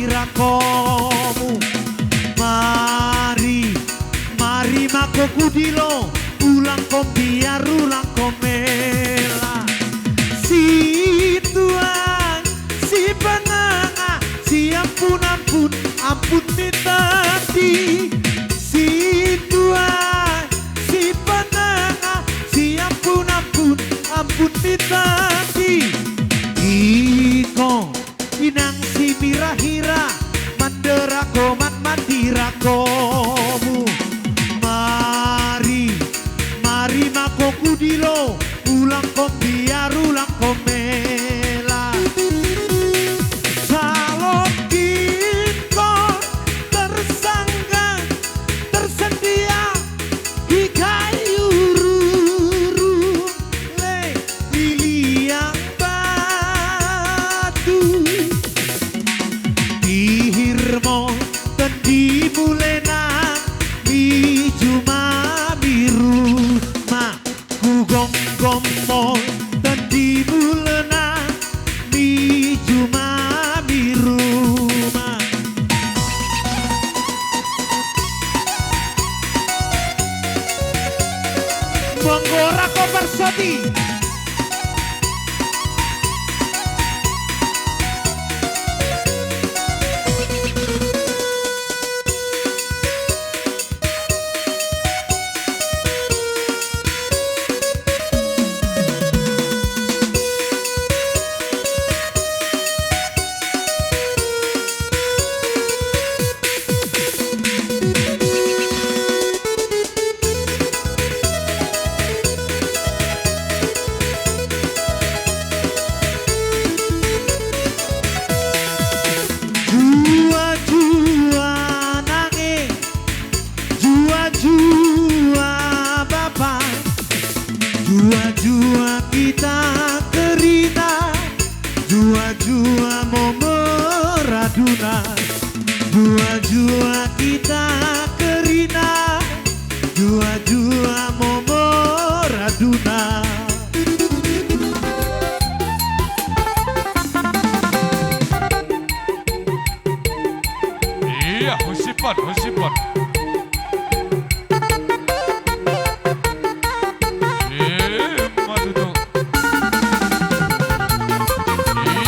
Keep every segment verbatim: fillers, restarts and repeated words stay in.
Rangkomu. Mari, mari ma ho hudilo, ulangkon biar, ulangkon mela. Sintua, sipananga, siampun-ampun, ampun ni tondi. Sintua, sipananga, siampun-ampun, ampun ni tondi. Ingkon inang sihirahira, mandok ho, man-, mandok ho. Mari, mari ma ho hudilo, ulangkon biar, ulangkon mela. Salongkingkon tersangga, tersedia di Kaliururu, le, di liang batu. Pihirmon tondimu leleng, mijuma miruma. Hugomgom ma tondimu leleng, mijuma miruma. Monggo ra ho parsoti. Jua-jua nange, jua-jua bapa, jua-jua hita kerina, jua-jua momo raduna, jua-jua hita kerina, jua-jua momo raduna. Ia, husipon, husipon. Ima tutu.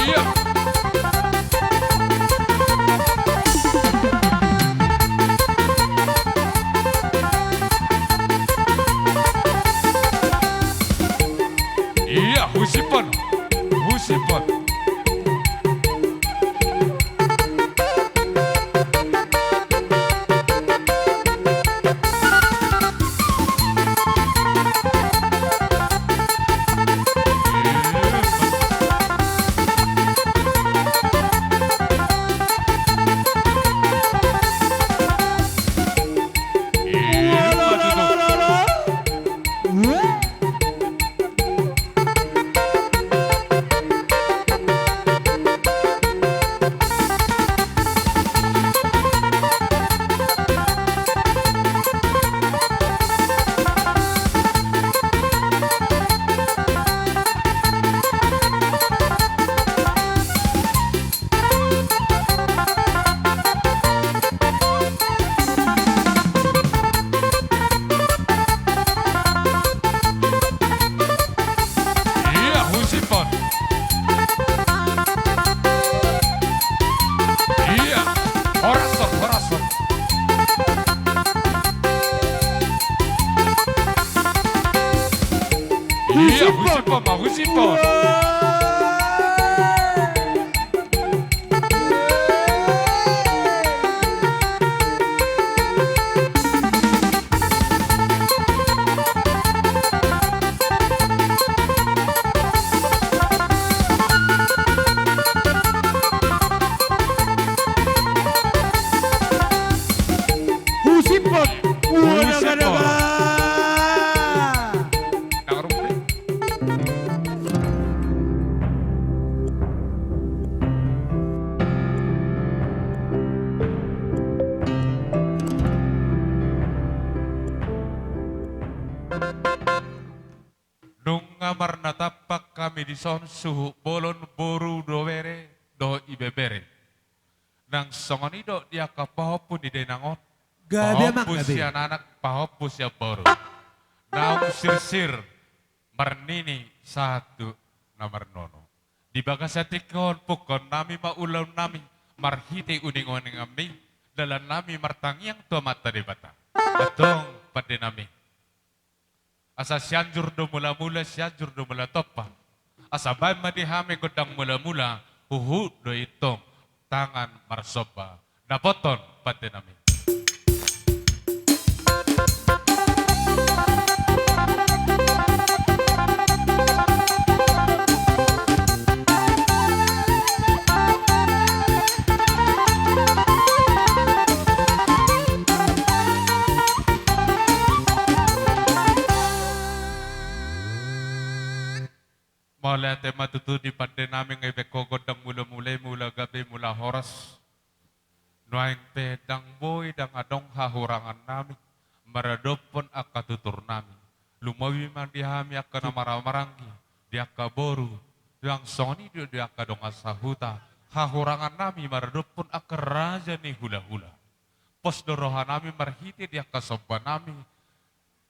Ia. Ia, husipon, husipon. Ia, husipon. Ia, horas on, horas on. Ia, husipon ma, husipon. Husipon. Husipon. Daga, daga. Nunga marnatampak hami dison suhut bolon, boru dohot bere, dohot ibebere. Nang Songon i do di angka pahompu ni dainang on. Gabe, amang, pahompu gabe. Sian anak, pahompu sian boru. Naung sirsir marnini sahat tu na marnono. Di bagasan tingki on pungkaon nami ma ulaon nami, marhite uning-uningan mi, dalan nami martangiang tu Amanta Debata. Antong pande nami. Asa Sianjur do mula-mula, Sianjur do mula tompa. Asa baen ma di hami gondang mula-mula, huhut do i tong tangan marsomba. Dapothon pande nami. Mauliate ma tutu di pande nami, nga dibaen ho gondang mula-mula i mula gabe, mula horas. Nuaeng pe ndang boi, ndang adong hahurangan nami maradophon angka tutur nami. Lumobi ma di hami angka na marhahamaranggi, di angka boru, nang songon i do di angka dongan sahuta. Hahurangan nami maradophon angka raja ni hula-hula. Pos do roha nami marhite di angka somba nami,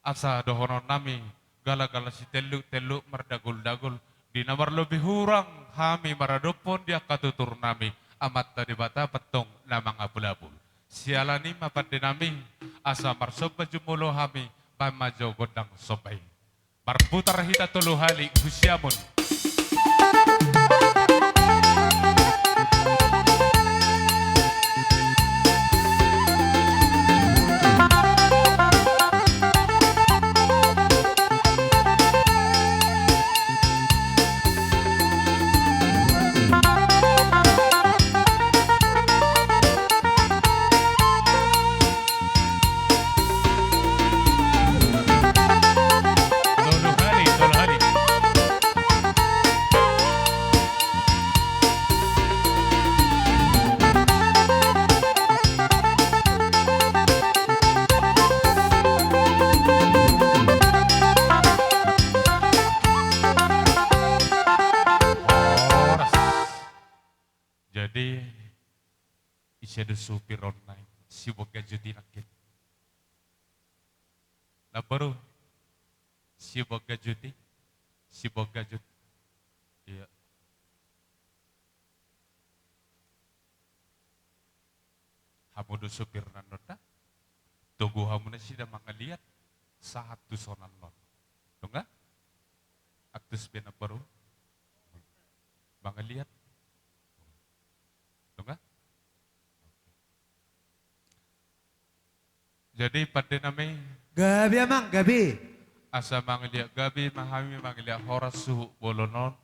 asa dohonon nami, gala-gala sitelluk-telluk mardagul-dagul, di na marlobi hurang hami maradophon di angka tutur nami, Amanta Debata pe tong na mangapul-apul. Siala ni i ma pande nami, asa marsomba jumolo hami, baen ma jo gondang somba i. Marputar hita tolu hali, husiamun. Tolu hali, tolu hali. Horas. Jadi, ise do supir on nai, si Bogajut i nangkin. Namboru, si Bogajut i, si Bogajut. Iya. Hamu do supirna on da. Togu hamu nasida mangaliat sahat tu sonon on. Dung da? Antus be namboru. Mangaliat. Dung da? Oke. Jadi pande nami. Gabe amang, gabe. Asa mangaliat gabe ma hami, mangaliat horas suhut bolon on.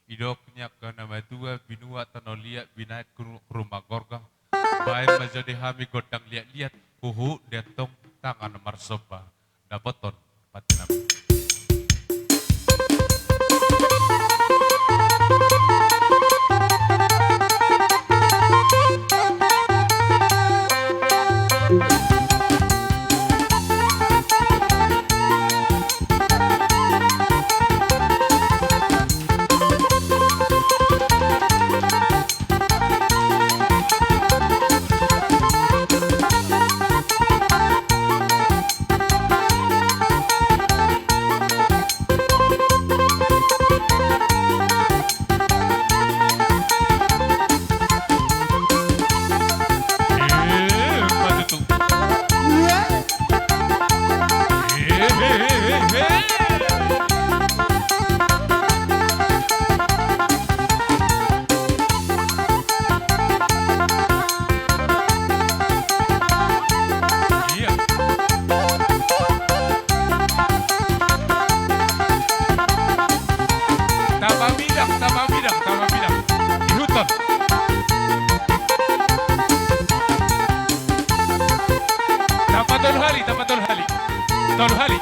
Didok ni angka na matua, binuat tano liat, binahen ru-, rumah gorga. Baen ma jo di hami gondang liat-liat, huhut do i tong tangan marsomba. Dapothon pande nami. Iya. Tamba midang, tamba midang, tamba midang. Ihuthon. Tamba tolu hali, tamba tolu hali. Tolu hali.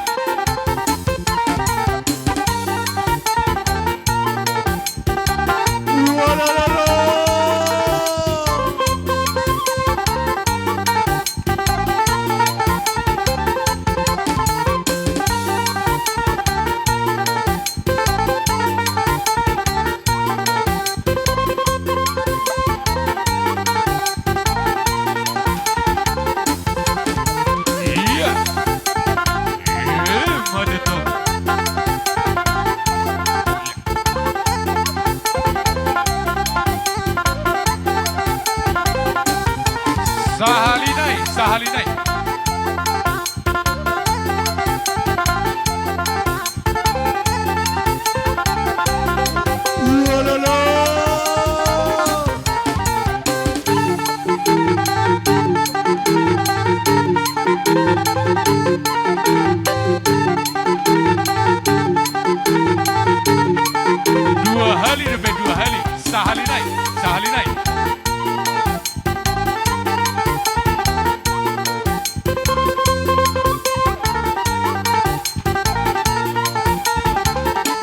Sahali nai. Ualala. Dua hali dope, dua hali. Sahali nai, sahali nai.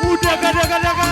Udah, daga, daga, daga.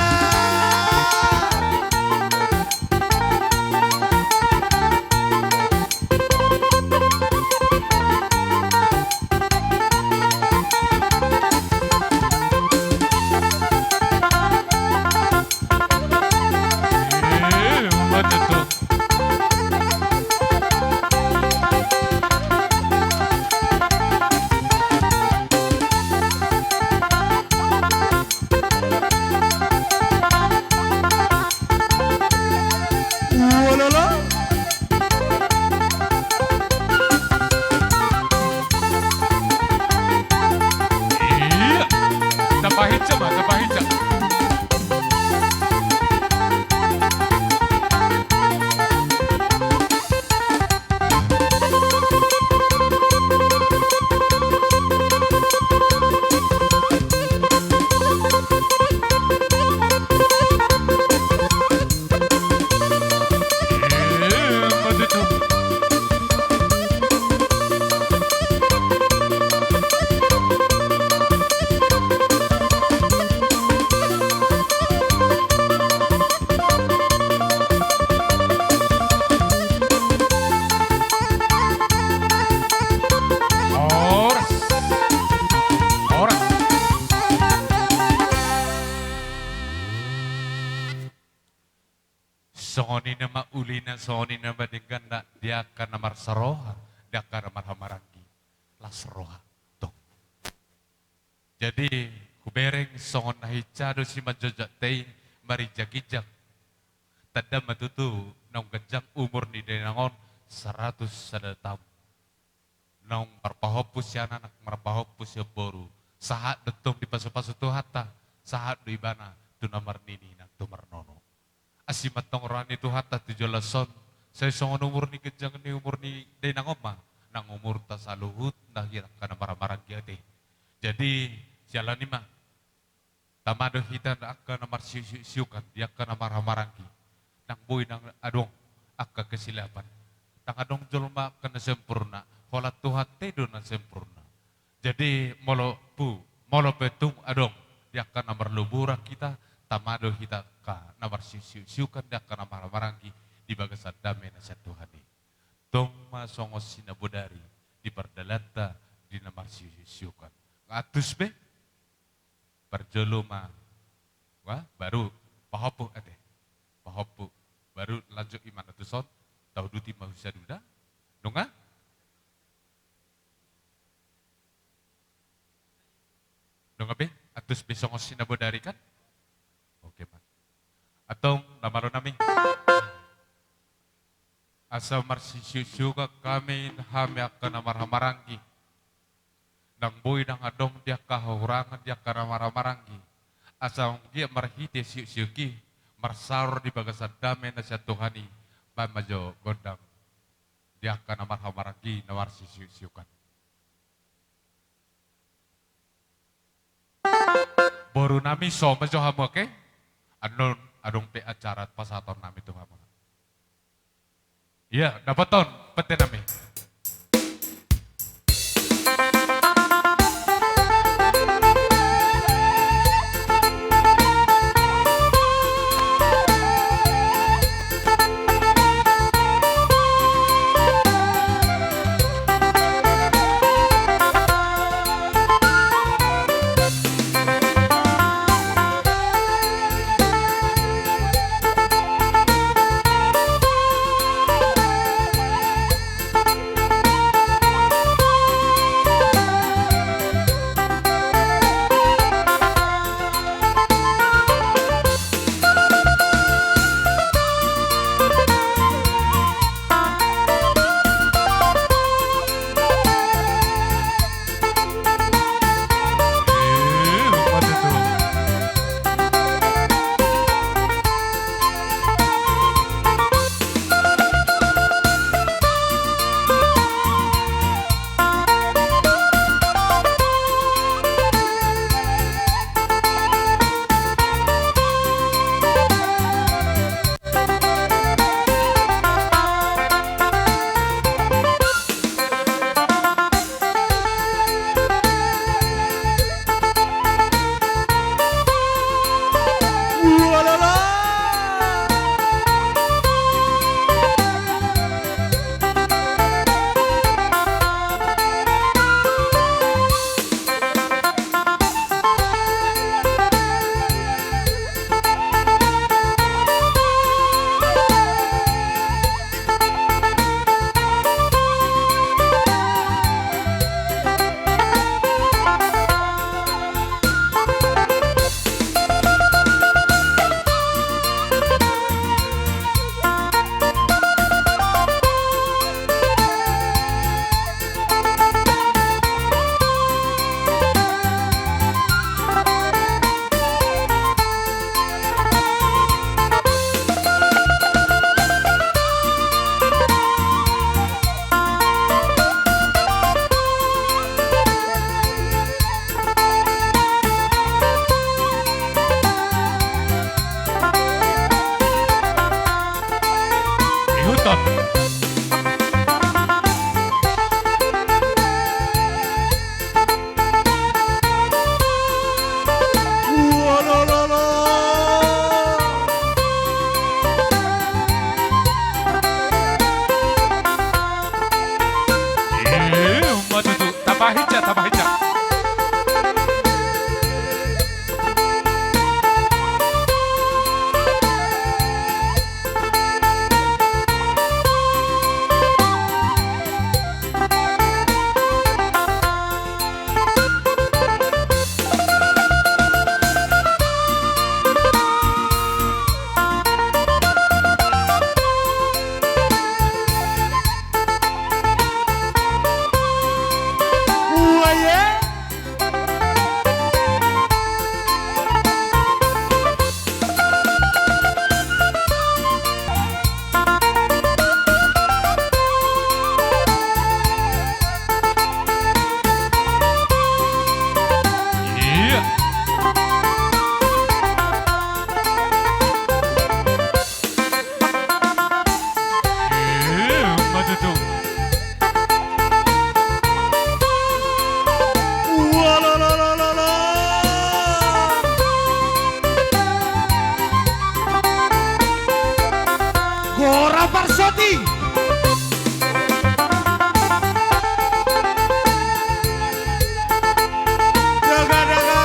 Iya. Tapahinsa ma, tapahinsa. Horas. Horas. Songon i nama ulina, songon i nama dengganna di angka na marsaroha, di angka na marhahamaranggi. Las roha. Tong. Jadi, hubereng songon na hinsa do simanjujung i, marinjak-injak. Tanda ma tutu naung ganjang umur ni dainang on saratus sada taon. Naung marpahompu sian anak, marpahompu sian boru. Sahat do tong dipasu-pasu Tuhanta, sahat do ibana tu na marnini nang tu marnono. Asi ma tong roha ni Tuhanta tu joloan on, sai songon umur ni ganjang ni umur ni dainang on ma nang umurta saluhutna hita angka na marhahamaranggi ate. Jadi, siala ni ma, tama do hita angka na marsiuk-siukan di angka na marhahamaranggi. Ndang boi nang adong angka kesilapan. Ndang adong jolma angka na sempurna, holan Tuhanta i do na sempurna. Jadi, molo pu, molo pe tung adong di angka na marlumuran hita, tama do hita angka na marsiuk-siukan di angka na marhahamaranggi di bagasan dame na sian Tuhan i. Tong ma songon sinabodari di pardalanan ta di na marsiuk-siukan. Antus be, parjolo ma. Wah, baru pahompu ate. Pahompu. Baru lanjut i ma na tuson. Tauduti ma husaduda. Nunga? Nunga be? Antus be songon sinabodari kan? Oke, Pak. Antong, na malo nami. Asa marsisiusiukan hami, hami angka na marhahamaranggi. Ndang boi ndang adong di angka hahurangan di angka na marhahamaranggi. Asa anggiat marhite siuksiuk i, marsaor di bagasan dame na sian Tuhan i, baen ma jo gondang di angka na marhahamaranggi na marsisiusiukan. Boru nami, so ma jo hamu ake, annon adong pe acara pasahaton nami tu hamu. Ia, dapoton pete nami. Ima tutu, tambahi ja, tambahi ja. Hora parsoti. Daga, daga.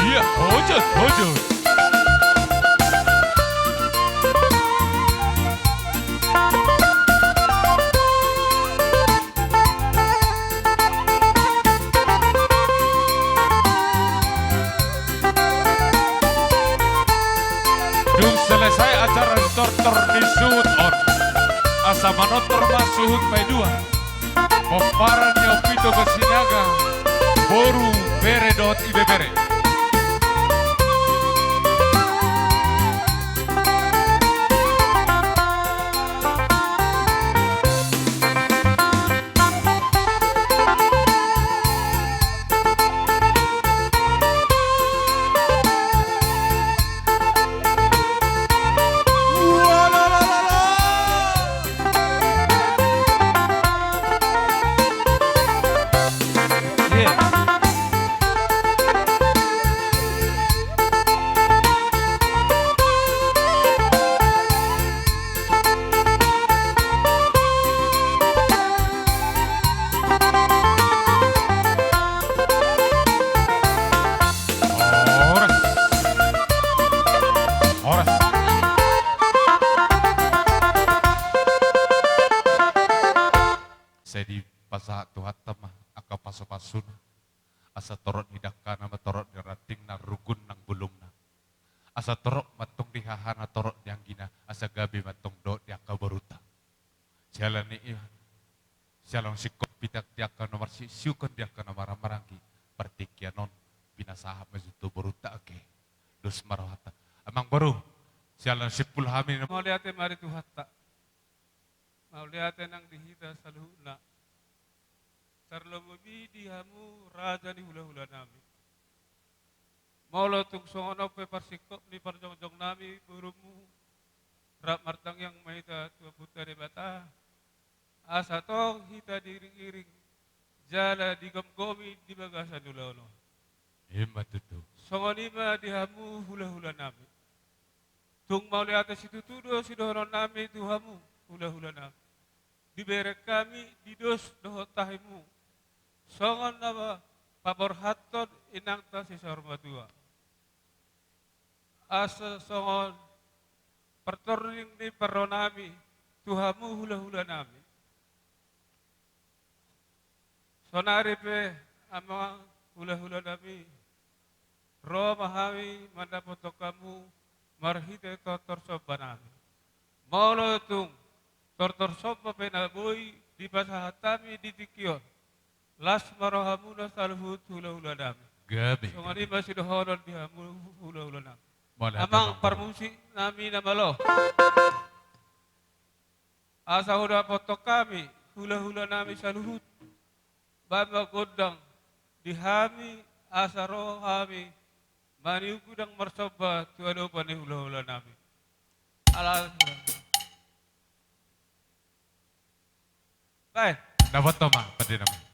Iya, hojot, hojot. Dung selesai acara tortor ni suhut on, asa manortor ma suhut paidua. Pomparan ni Ompu Toga Sinaga, boru, bere dohot ibebere. Horas. Horas. Sai dipasahat Tuhanta ma angka pasupasuna. Asa torop ni dangkana ma torop ni rantingna, rugun nang bulungna. Asa torop ma antong di hahana, torop di anggina, asa gabe ma antong dohot di angka borunta. Siala ni i, siala singkop pita di angka na marsiusiukon, di angka na marhahamaranggi, partingkian on pinasahat ma jo tu borunta, ake. Dos ma rohanta. Amang boru, siala simpul hami. Mauliate ma di Tuhanta. Mauliate nang di hita saluhutna. Tarlumobi di hamu raja ni hulahulanami. Molo tung songon on pe parsingkop ni parjongjongnami borumu, rap martangiang ma hita tu Amanta Debata, asa tong hita diiringiring jala digomgomi di bagasan ulaon on. Ima tutu. Songon i ma di hamu hulahulanami. Tung mauliate situtu do sidohononnami tu hamu hulahulanami. Dibereng hami di dos dohot tahimu, songon na paborhathon inanta sisaur matua. Asa songon partorning ni parronami tu hamu hulahulanami. Saonari pe amang hulahulanami, ro ma hami mandapothon hamu marhite tortor sombanami. Molo tung tortor somba pe na boi dipasahat hami di tingki on, las ma rohamuna saluhut hulahulanami. Gabe. Songon i ma sidohonon di hamu hulahulanami. Mauliate, amang parmusiknami na malo. Asa hudapothon hami hulahulanami saluhut, bahen ma gondang di hami, asa ro hami maniuk godang marsomba tu adopan ni hulahula nami. Ala Bae. Dapothon ma, pande nami.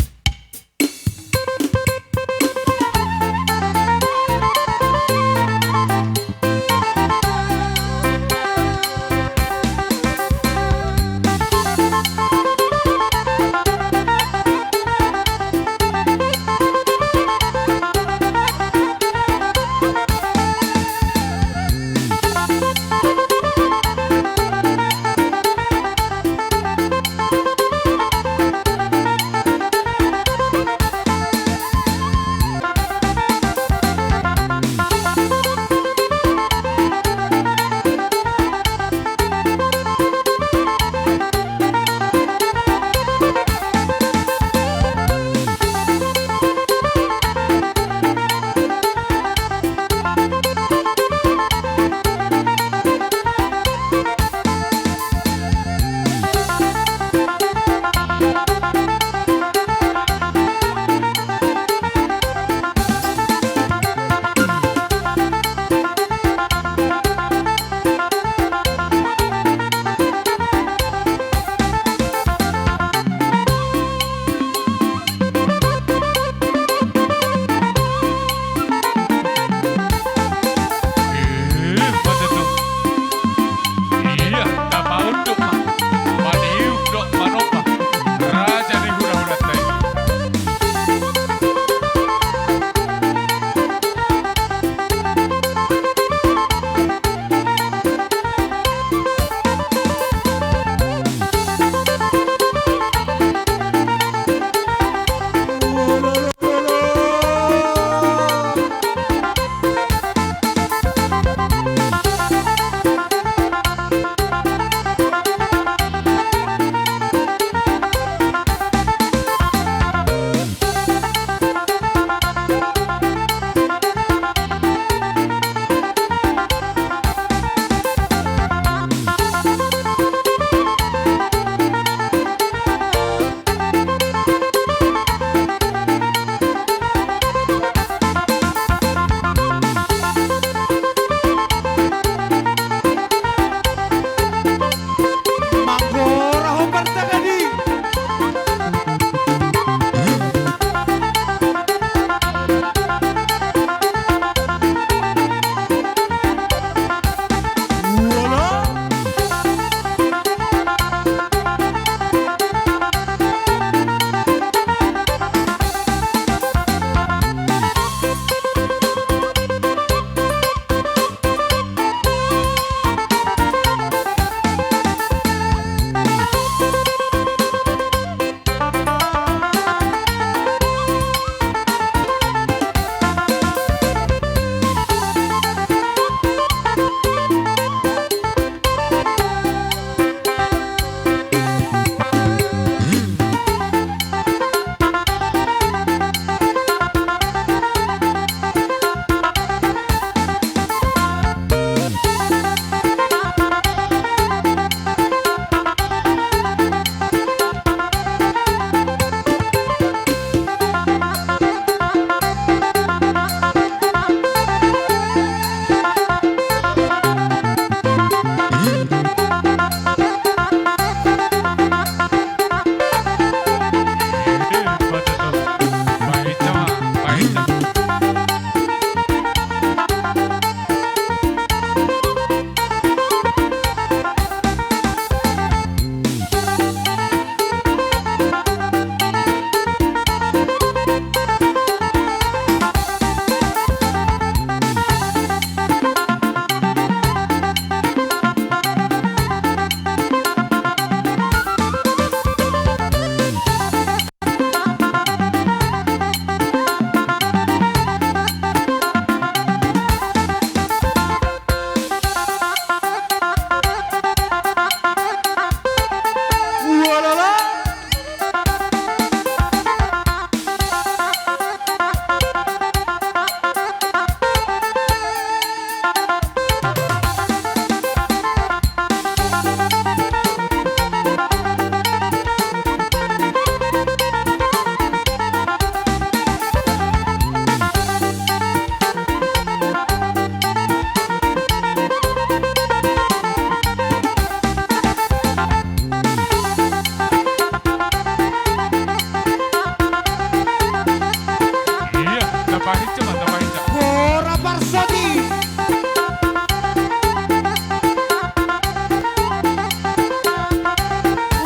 Pahinsa ma, pahinsa. Hora parsoti.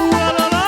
Ualala.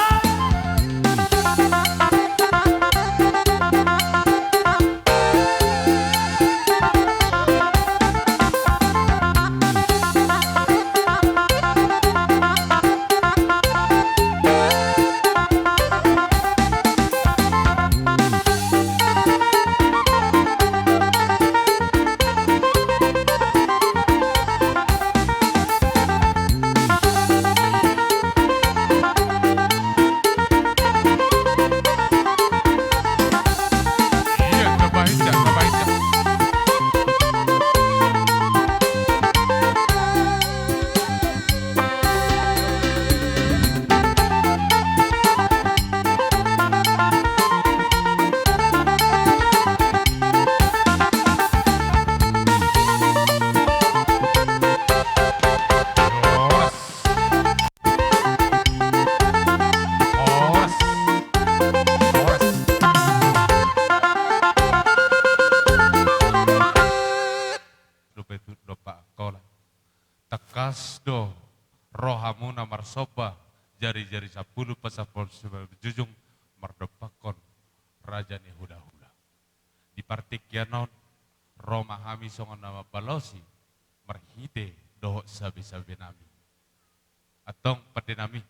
Horas. Horas. Dope tu dompak angkola. Tangkas do rohamuna marsomba, jari-jari sampulu pasampulu simanjujung, mardompakkon raja ni hulahula. Di partingkian on, ro ma hami songon na mambalosi, marhite dohot sabe-sabe nami. Antong pande nami.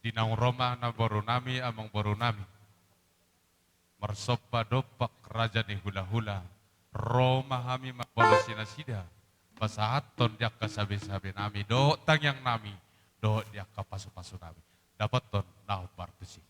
Di naung ro ma namboru nami, amangboru nami. Marsomba dompak raja ni hulahula. Ro ma hami mambalosi nasida. Pasahathon di angka sabe-sabe nami. Dohot tangiang nami. Dohot di angka pasu-pasu nami. Dapothon na hombar tusi.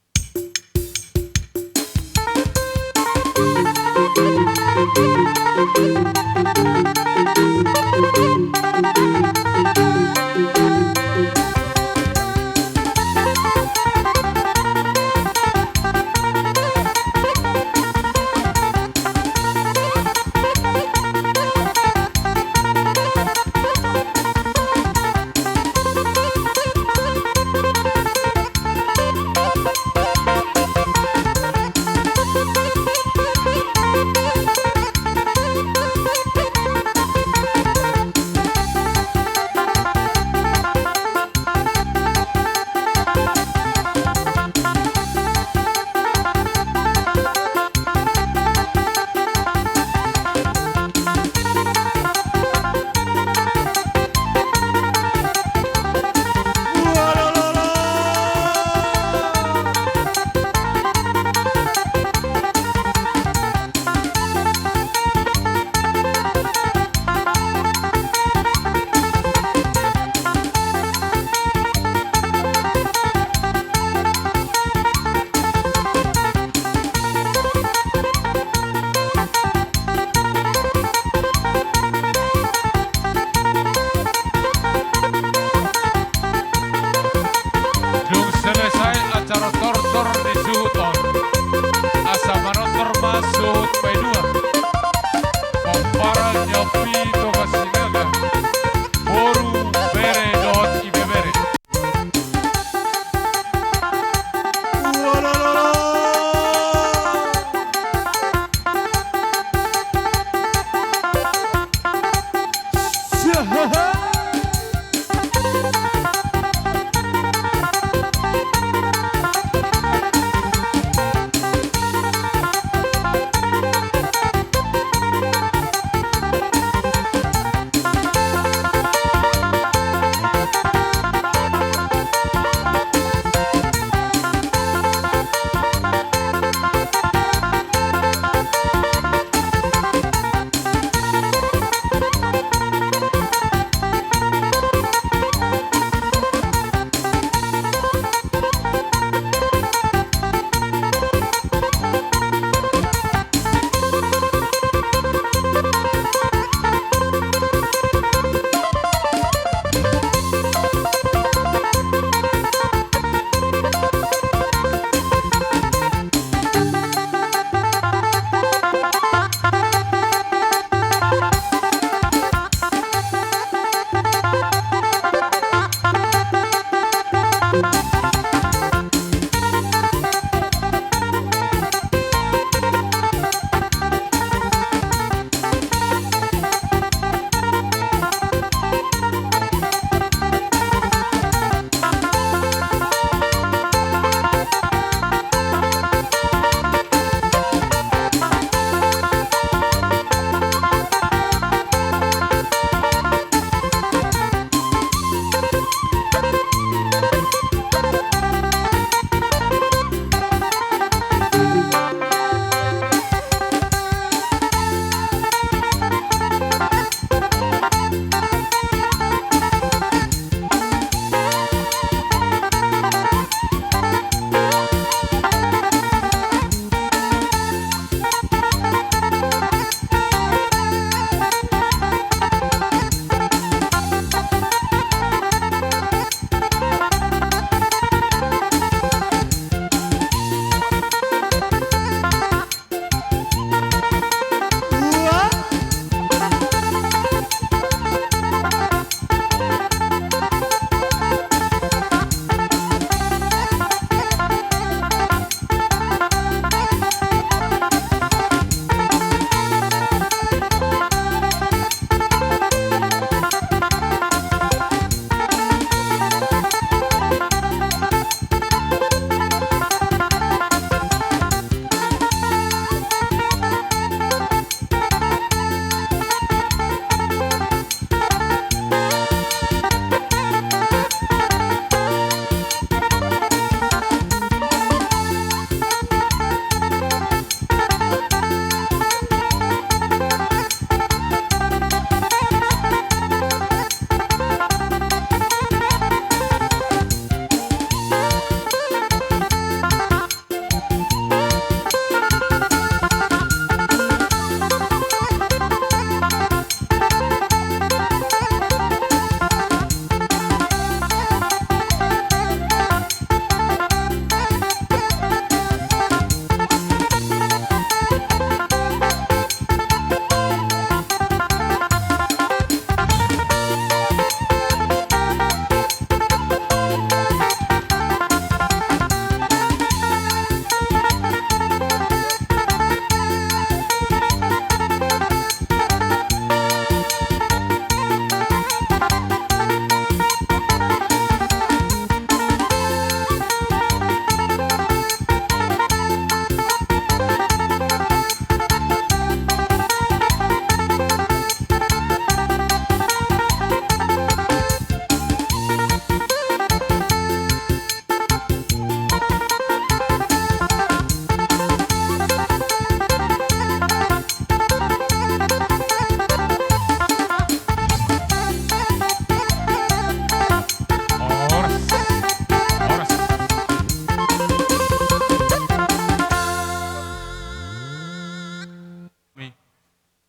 Dung selesai acara tortor di suhut on, asa manortor ma suhut paidua. Pomparan ni Ompu Toga Sinaga, boru, bere dohot ibebere.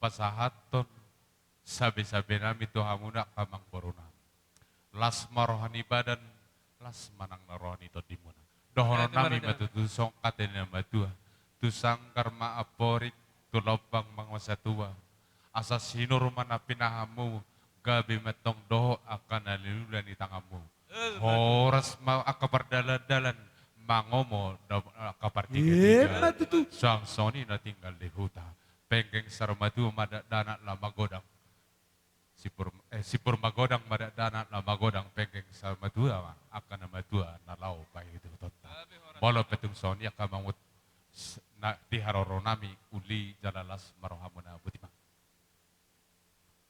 pasahathon sabe-sabe nami tu hamuna angka amangboru nami. Las ma roha ni badan, las ma nang roha ni tondimuna. Dohonon nami ma tutu songon hata ni na matua: Tu sanggar ma amporik, tu lombang ma satua. Asa sinur ma na pinahanmu, gabe ma antong dohot angka na niluluan ni tanganmu. Horas ma angka pardalan-dalan, mangomo angka partiga-tiga. Suang songon i na tinggal di huta. Penggeng saur matua ma dakdanak laho magodang. Sipur, eh, sipur magodang ma dakdanak laho magodang, penggeng saur matua ma angka na matua na laho paihutihutanta. Molo pe tung songon i angka amang, di haroro nami uli jala las ma rohamuna, boti ma.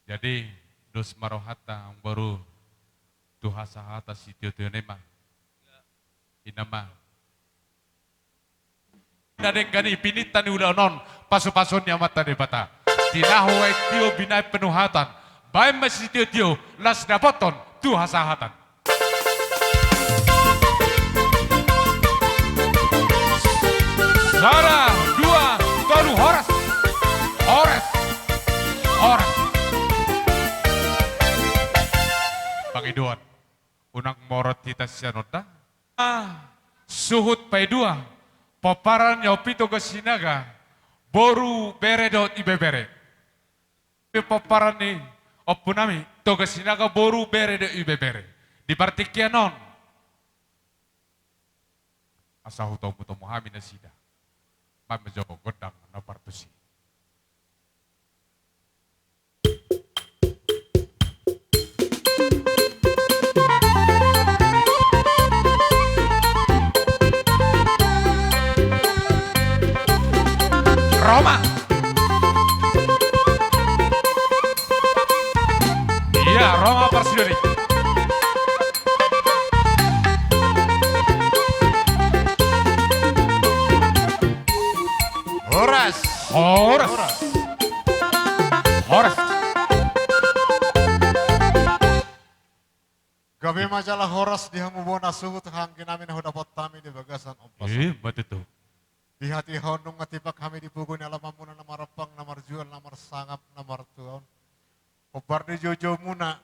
Jadi dos ma rohanta amangboru tu hasahatan sitio-tio nami ma. Inna ma. Na denggan i pininta ni ulaon on, pasu-pasuon ni Amanta Debata. Tinahu aek tio binahen penuhatan, bahen ma sitio-tio, las dapothon tu hasahatan. Sada, dua, tolu, horas. Horas. Horas. Pangidoan. Unang morot hita sian on da. Ah, suhut paidua, pomparan ni Ompu Toga Sinaga, boru, bere dohot ibebere. Pomparan ni ompu nami Toga Sinaga, boru, bere dohot ibebere. Di partingkian on, asa hutomutomu hami nasida. Bahen ma jo gondang na partusi. Ro ma. Ia, ro ma parsidohot i. Horas. Horas. Horas. Horas. Gabe ma jala horas di hamu bona suhut haha anggi nami na hudapot hami di bagasan ombas on. Eh, betul. Di hatiha on nunga tipak hami di pogu ni alamanmuna na marampang, na marjual, na marsangap, na martua on. Hombar di joujoumuna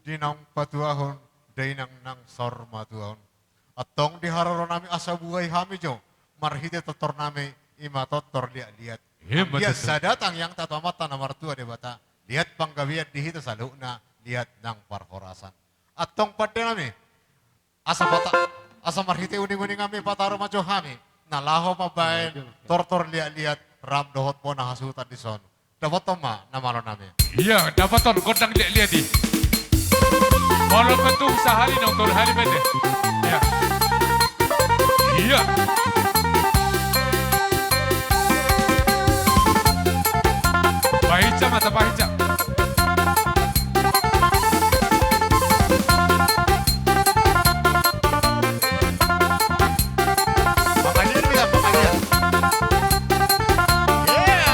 di naung patuahon dainang nang saur matua on. Antong di haroro nami asa buhai hami jo marhite tortor nami, i ma tortor liatliat. Ia, anggiat betul, sada tangiangta tu Amanta na martua Debata, liat panggabean di hita saluhutna, liat nang parhorasan. Antong pande nami, asa pata-, asa marhite uninguning nami pataru ma jo hami na laho mambahen tortor liatliat ram dohot bona hasuhuton dison. Dapothon ma na malo nami. Ia, dapothon gondang liatliat i. Molo pe tung sahali, naung tolu hali pe ende. Ia. Ia. Pahinsa ma, tapahinsa. Pangalian, pangalian. Ia.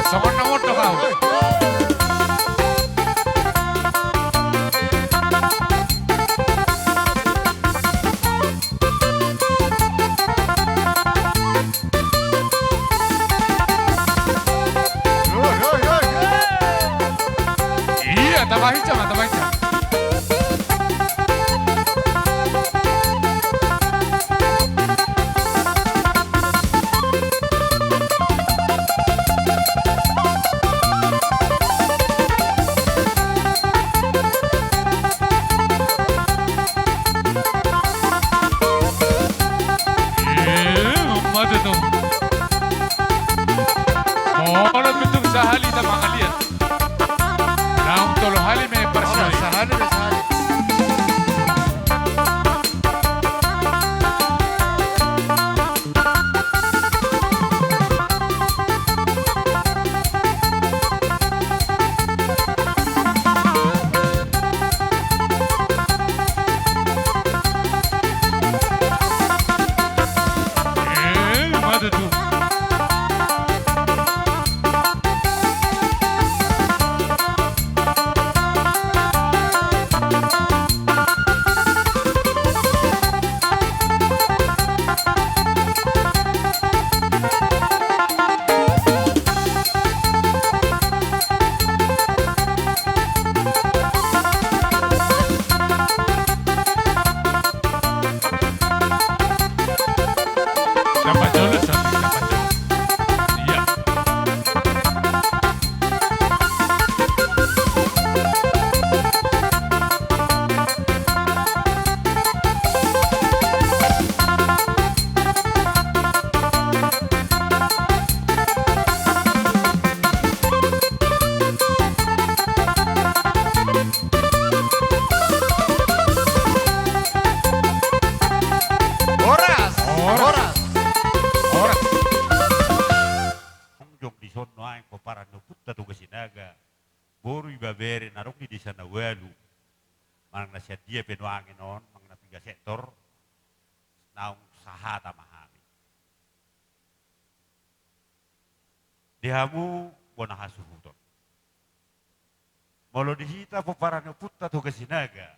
Songon na mondok au. Ia, tapahinsa ma, tapahinsa. Eh, mate tu. Molo pe tung sahali ta mangaliat. Naung tolu hali ma i parsiali. Sahali ma sahali. Eh, mate tu. Siapa jolo, siapa jolo? Iya. Horas! Horas! Horas! Horas! Jongjong dison nuaeng pomparan ni ompunta Toga Sinaga, boru, ibebere na adong di desa na ualu, manang na sian dia pe nuaeng on, manang na piga sektor, naung sahata ma hami. Di hamu bona hasuhuton. Molo di hita pomparan ni ompunta Toga Sinaga,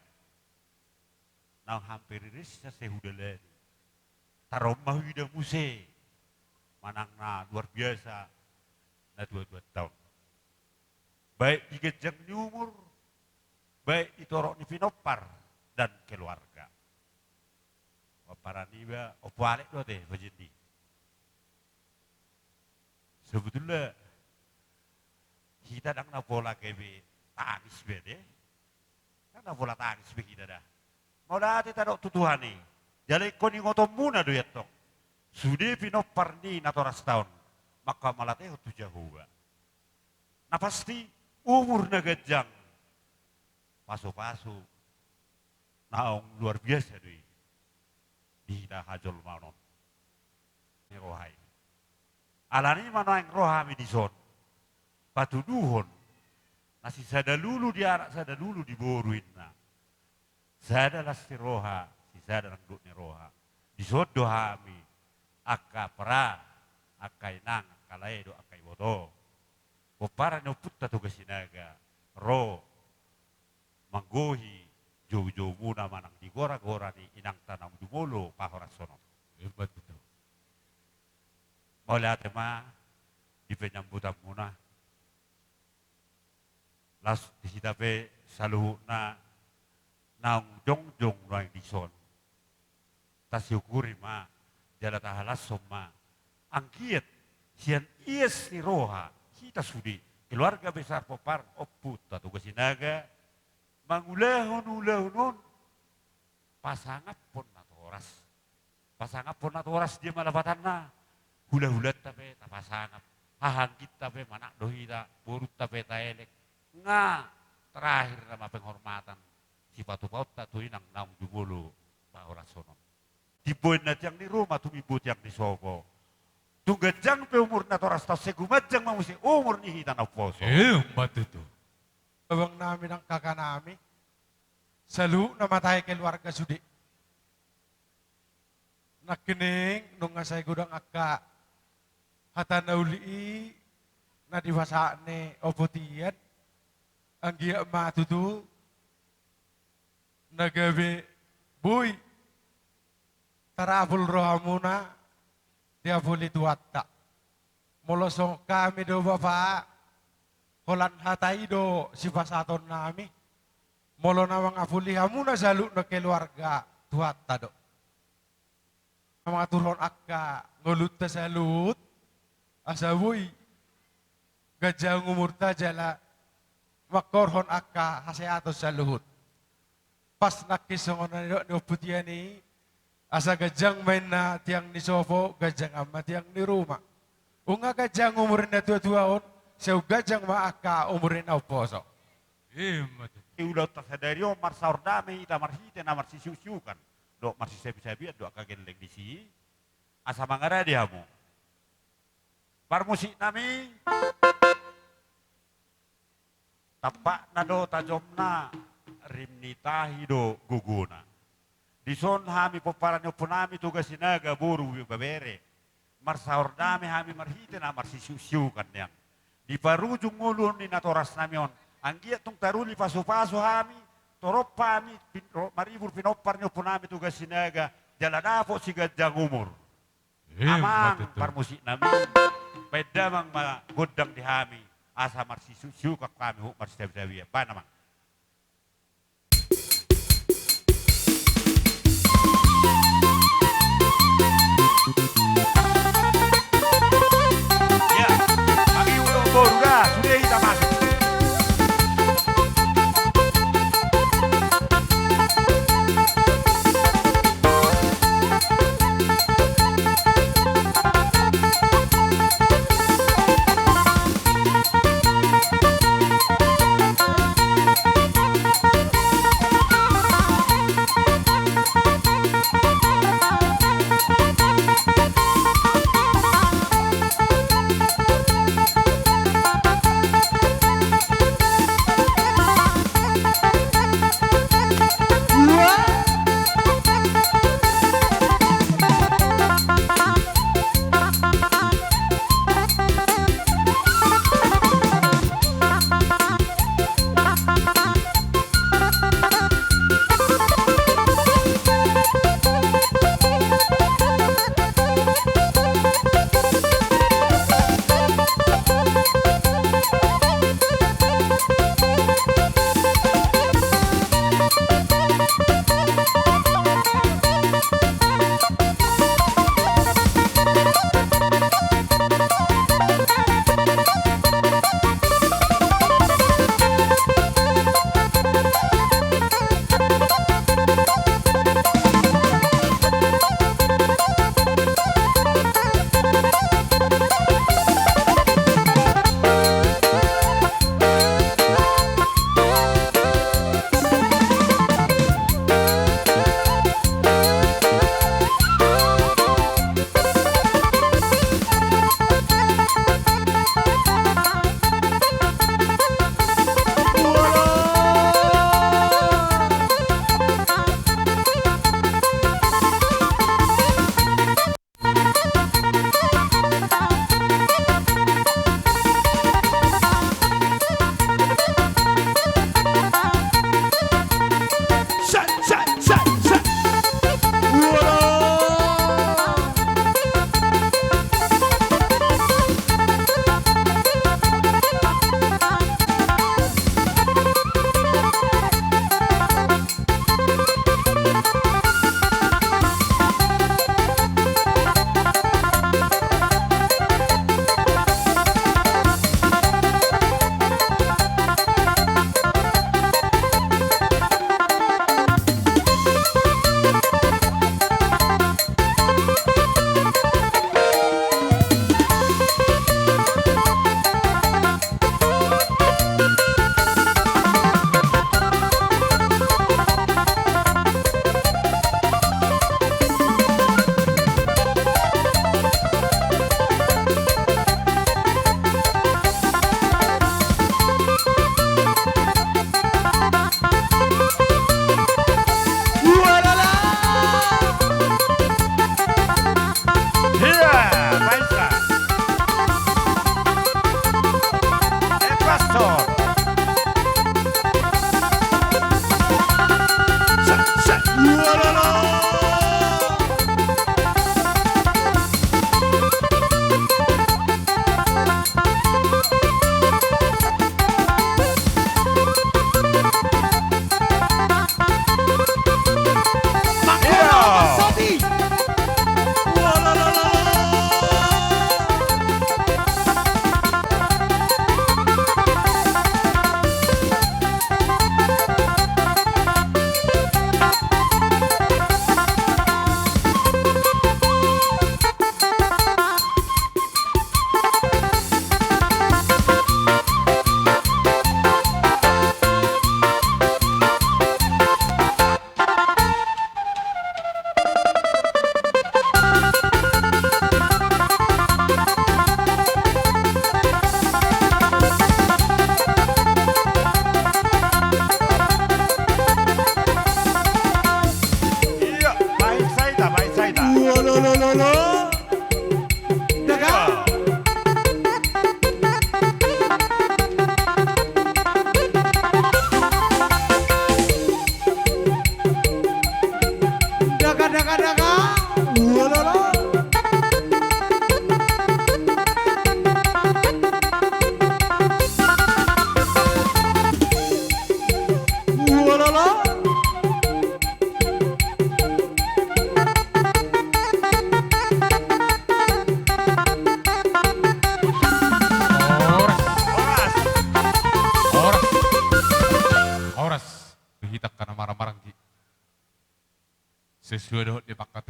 naung hampir riris asa hudalani. Tarom ma huida muse manang na luar biasa natuatuanta on. Baik di ganjang ni umur, baik di torop ni pinompar dan keluarga. Pomparan iba, Ompu Alek do ate, pajian di. Sebetulna hita ndang na pola gabe tangis be ate. Ndang na pola tangis be hita da. Mauliate tadok tu Tuhan i. Jala ingkon ingotonmuna do i antong. Sude pinompar ni natorasta on mangkamatehon tu Jahowa. Na pasti umur na ganjang, pasupasu naung luar biasa do i di hita hajolmaon on. Ni roha i. Alani i ma nuaeng ro hami dison patuduhon na sisada lulu di anak, sada lulu di boru inna. Sada las ni roha, sisada nang dok ni roha. Dison do hami angka pra, angka inang, angka lae dohot angka iboto, pomparan ni ompunta Toga Sinaga, ro manggohi joujoumuna manang di goragora ni inangta naung jumolo pahorason on. Emma tutu. Mauliate ma di penyambutanmuna. Laos di hita pe saluhutna naung jongjong nuaeng dison, tasiukuri ma jala tahalashon ma, anggiat sian ias ni roha hita sude keluarga besar pomparan ompunta Toga Sinaga mangulahon ulaon on pasangaphon natoras. Pasangaphon natoras, dia ma lapatanna? Hulahulanta pe tapasangap, hahangginta pe, manang do hita borunta pe taelek. Nga terakhir nama penghormatan sipatupaonta tu inang naung jumolo pahorason on. Timbo inna tiang ni ruma, tumimbo tiang ni sopo. Tung ganjang pe umur natorasta on, sai gumanjang ma muse umur ni hita na umposo. Emma tutu. Abang nami nang kaka nami, saluhutna ma tahe keluarga sude. Nangkining nunga sai godang angka hata na uli i na dipasahat ni ompu tian, anggiat ma tutu na gabe boi tarapul rohamuna diapuli Tuhanta. Molo songon hami do bapa, holan hata i do sipasahaton nami. Molo na mangapuli hamuna saluhutna keluarga, Tuhanta do. Mangaturhon angka ngolunta saluhut asa boi ganjang umurta jala mangkorhon angka hasehaton saluhut. Pas nangkin songon na nidok ni ompu tian i, asa ganjang ma inna tiang ni sopo, ganjang ma tiang ni ruma. Nunga ganjang umur ni natuatua on, sai ganjang ma angka umur ni na umposo. Emma tutu. Di ulaonta sadari on marsaor dame hita marhite na marsisiuksiukan dohot marsisabisabian dohot angka gelleng disi. Asa mangarade hamu. Parmusik nami. Tampakna do tajomna, rim ni tahi do gogona. Dison hami pomparan ni ompu nami Toga Sinaga, boru, ibebere, marsaor dame hami marhite na marsisiuksiukan nian. Di parujung ngolu ni natoras nami on, anggiat tung taruli pasupasu hami, torop hami, pin-, ro-, maribur pinompar ni ompu nami Toga Sinaga, jala dapot siganjang umur. Emma tutu. Amang parmusik nami, baen damang ma gondang di hami, asa marsisiuksiukan hami huhut marsisabisabian. Baen amang.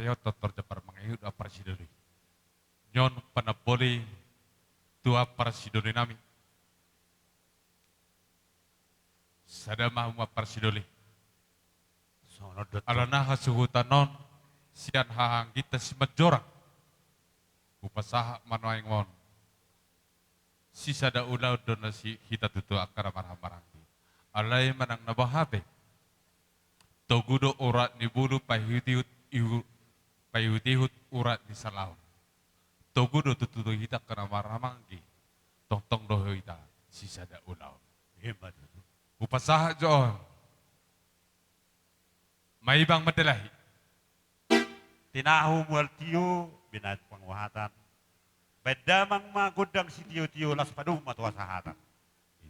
Ayo, tortor jambar mangihut ampara sidoli. Nion panamboli tu ampara sidoli nami. Sada ma hamu ampara sidoli. Songon on do. Alana hasuhuton on sian hahaangginta Simanjorang. Hupasahat ma nuaeng on. Sisada ulaon do na si hita tutu angka na marhahamaranggi. Alai manang na boha pe. Togu do urat ni bulu paihutihut ihu-, paihutihut urat ni salaon. Togu do tutu hita angka na marhahamaranggi. Tongtong do hita sisada ulaon. Ima tutu. Hupasahat jo on. Maibang mandalahi. Tinahu mual tio, binahen panguhatan. Baen damang ma gondang sitiotio, laos padomu ma tu hasahatan.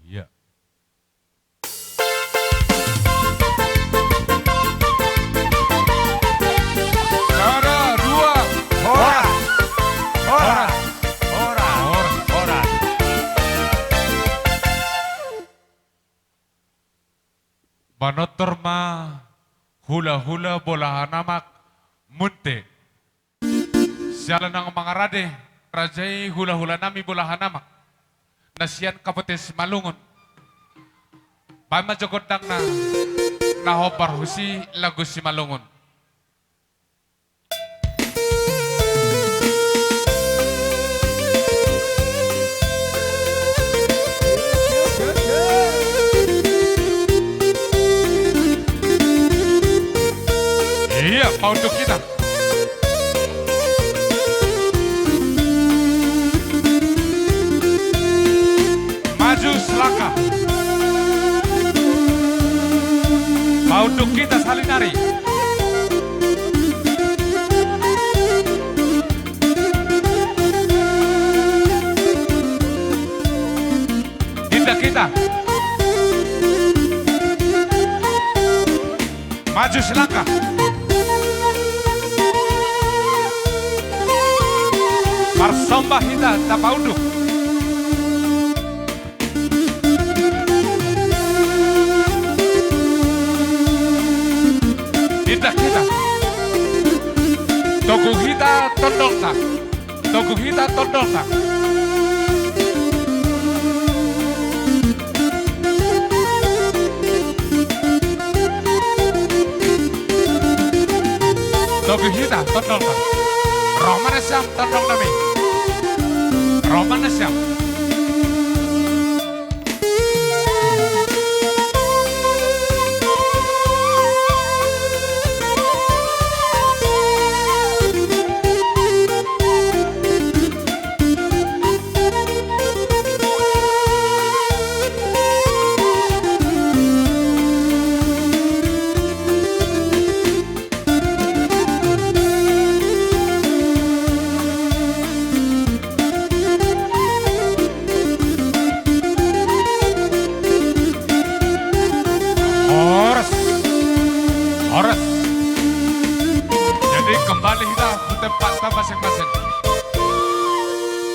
Iya. Sada, dua. Horas. Horas. Horas. Horas. Horas. Manortor ma hulahula bolahan amak Munte. Siala nang mangarade raja i hulahula nami bolahan amak. Na sian Kabupaten Simalungun. Baen ma jo gondangna na hombar husi lagu Simalungun. Iya, paunduk hita. Maju selangkah. Paunduk hita salinari. Indak hita. Maju selangkah. Marsombah hita tapaunduk. Indak hita. Togu hita tondongta. Togu hita tondongta. Togu hita tondongta. Ro ma nasiam tondong nami. Ro ma nasiam. Horas. Horas. Jadi kembali hita ke tempat masing-masing.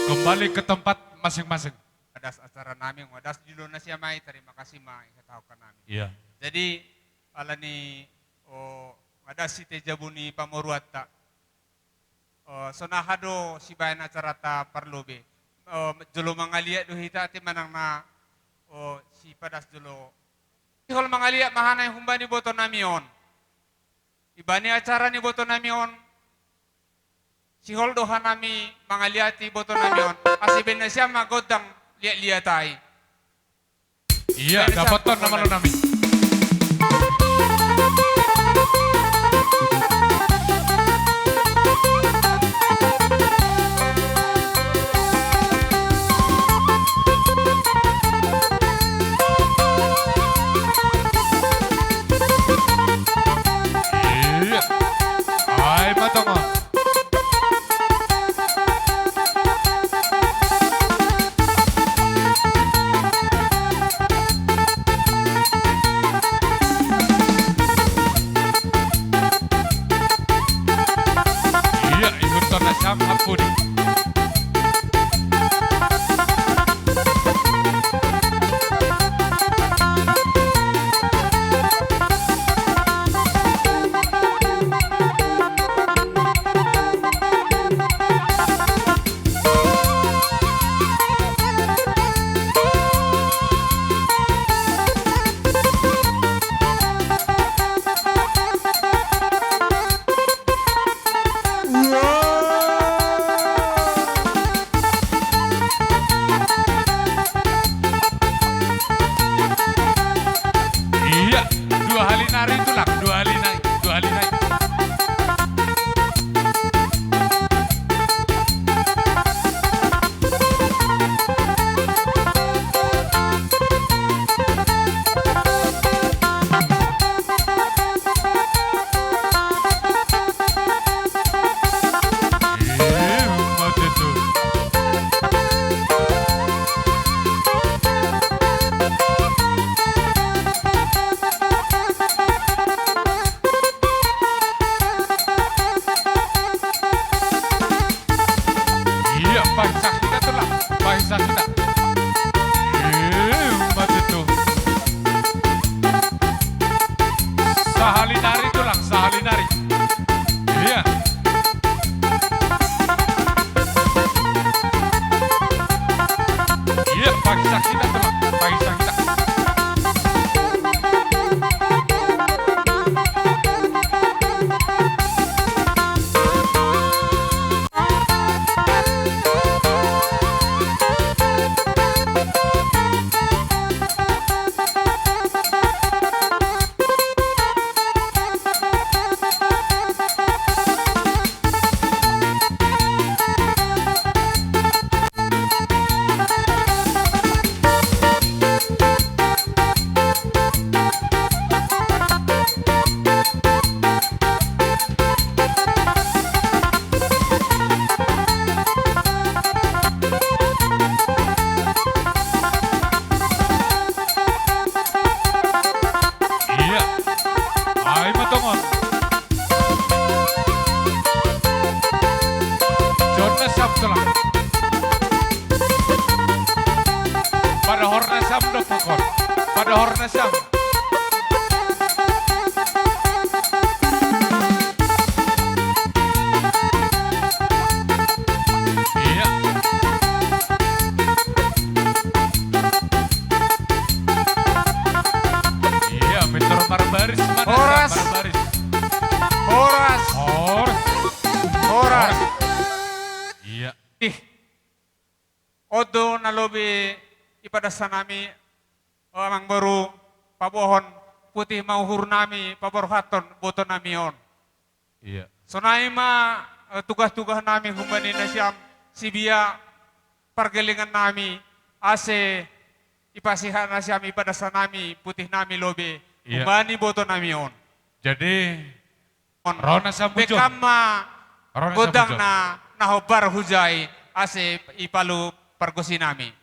Kembali ke tempat masing-masing. Adas acara nami, adas jolo nasiam i, terima kasih ma i hatahon nami. Iya. Jadi, alani, o, adas site jabu ni pamoruonta. O, sonaha do sibaen acaranta parlobi. O, jolo mangaliat do hita ate manang na, o, sipadas jolo. Sihol mangaliat ma hami humbani boto nami on. Ibani acara ni boto nami on. Sihol do hanami mangaliati boto nami on. Asa baen nasiam ma gondang liat-liat ai. Iya, dapothon nama lo nami. Iya. Ai ma tongon. Pada horna sam do pokon. Pada horna sam. Iya. Iya, Mister Marbaris mana? Horas. Marbaris. Horas. Horas. Horas. Iya. Ih. On do na lobi ipadas hanami, o amang boru, paboahon putih ma uhur nami, paborhathon boto nami on. Iya. Sonai ma, eh, tugas-tugas nami humbani nasiam sibiak pargellengan nami, ase ipasehat nasiam ipadas hanami putih nami lobi, iya, humbani boto nami on. Jadi, on. Ro na sambujon. Bekam ma. Ro na gondang sambujon. Na, na hombar hujai, ase ipalu pargonsi nami.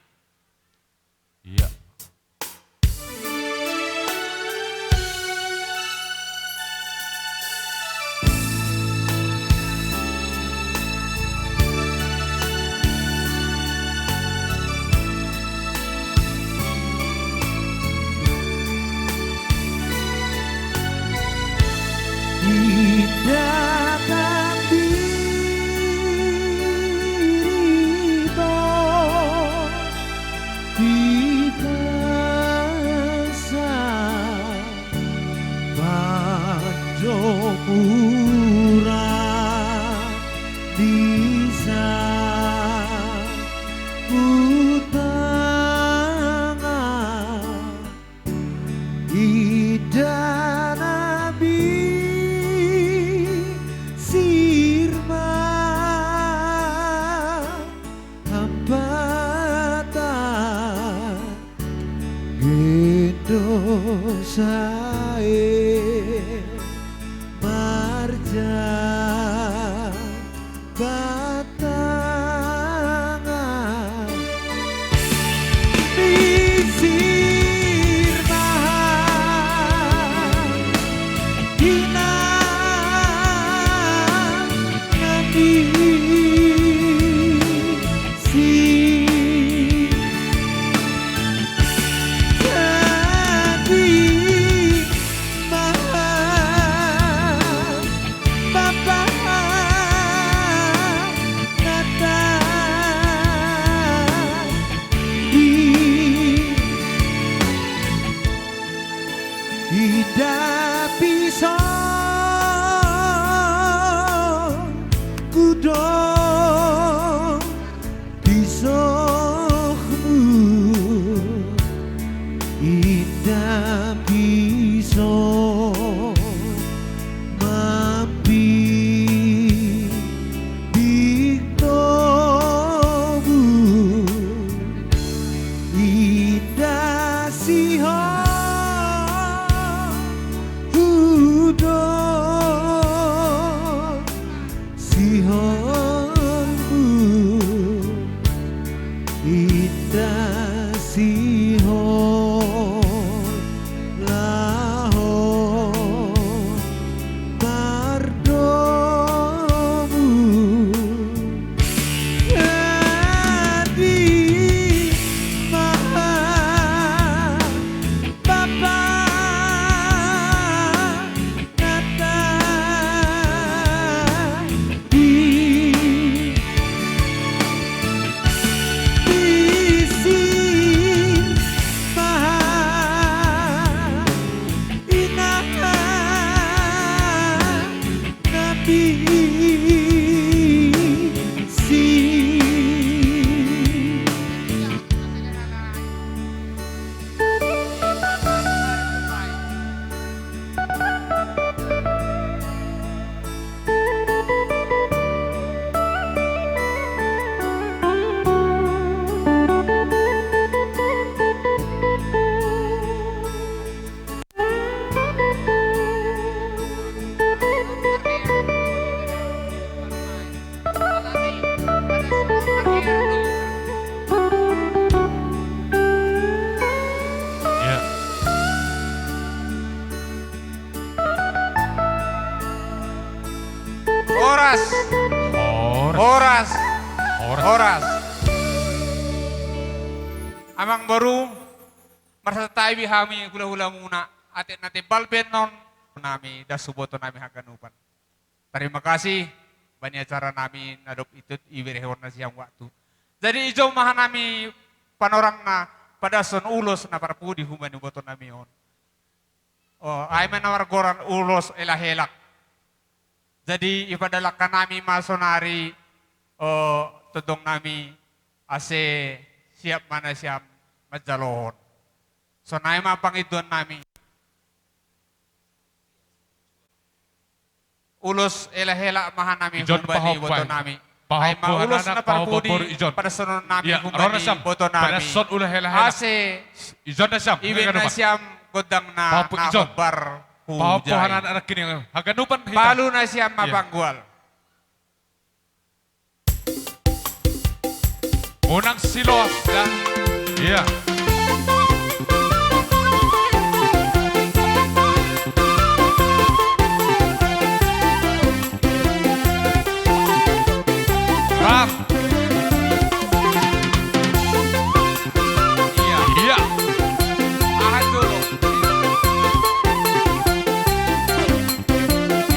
Iya. Inda tabiri do hita sa panjomura di sahuta nga. Inda na bisir ma hambatan, gendo sae marja batanga. Misir ma hina nami si jadi. Horas. Amangboru, marsantabi hami hulahulamuna, atik na timbal bahenon nami, das huboto nami haganupan. Tarima kasih, bani acara nami na dob itu diberehon nasiam waktu. Jadi ijon ma hami panorangna, padashon ulos na parpudi hubani boto nami on. O, ai ma na margoar ulos elak-elak. Jadi ipadalangka nami ma sonari, o, tondong nami, ase siap ma nasiam manjalohon. Sonai ma pangidoan nami. Ulos elak-elak ma hami hubani boto nami. Ai ma ulos na parpudi padashonon nami hubani boto nami. Ase ibaen nasiam gondangna na hombar hujai. Palu nasiam ma panggual. Unang siloas da. Ia. Ram. Ia. Ia. Aha dulu.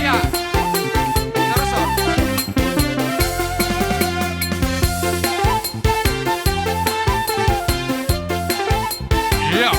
Ia. Terus, oh. Ia.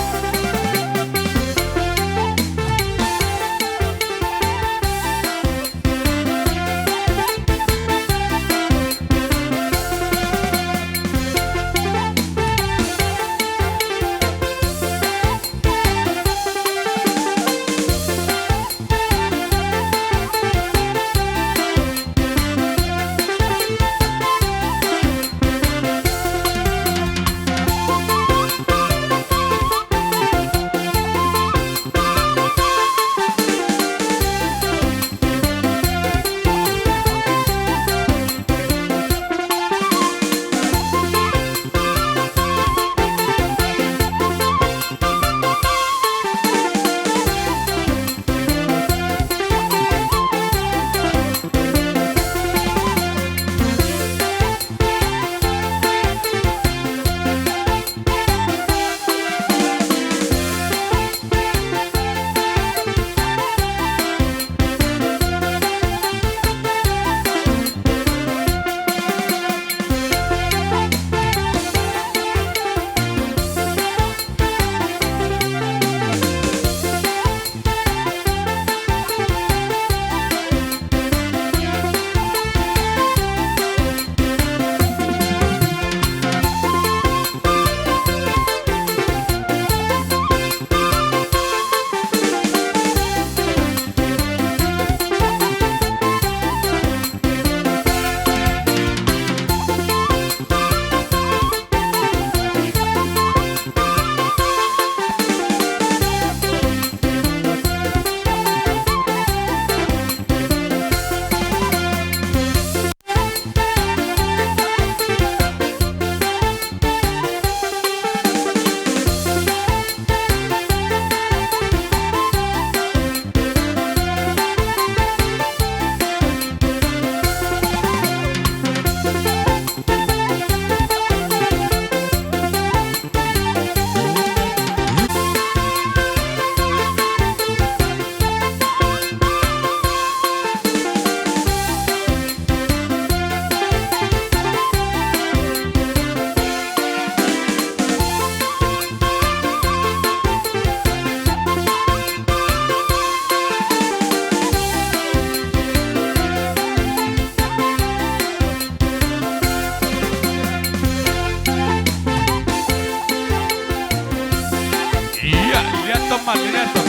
Ia, liathon ma, liathon.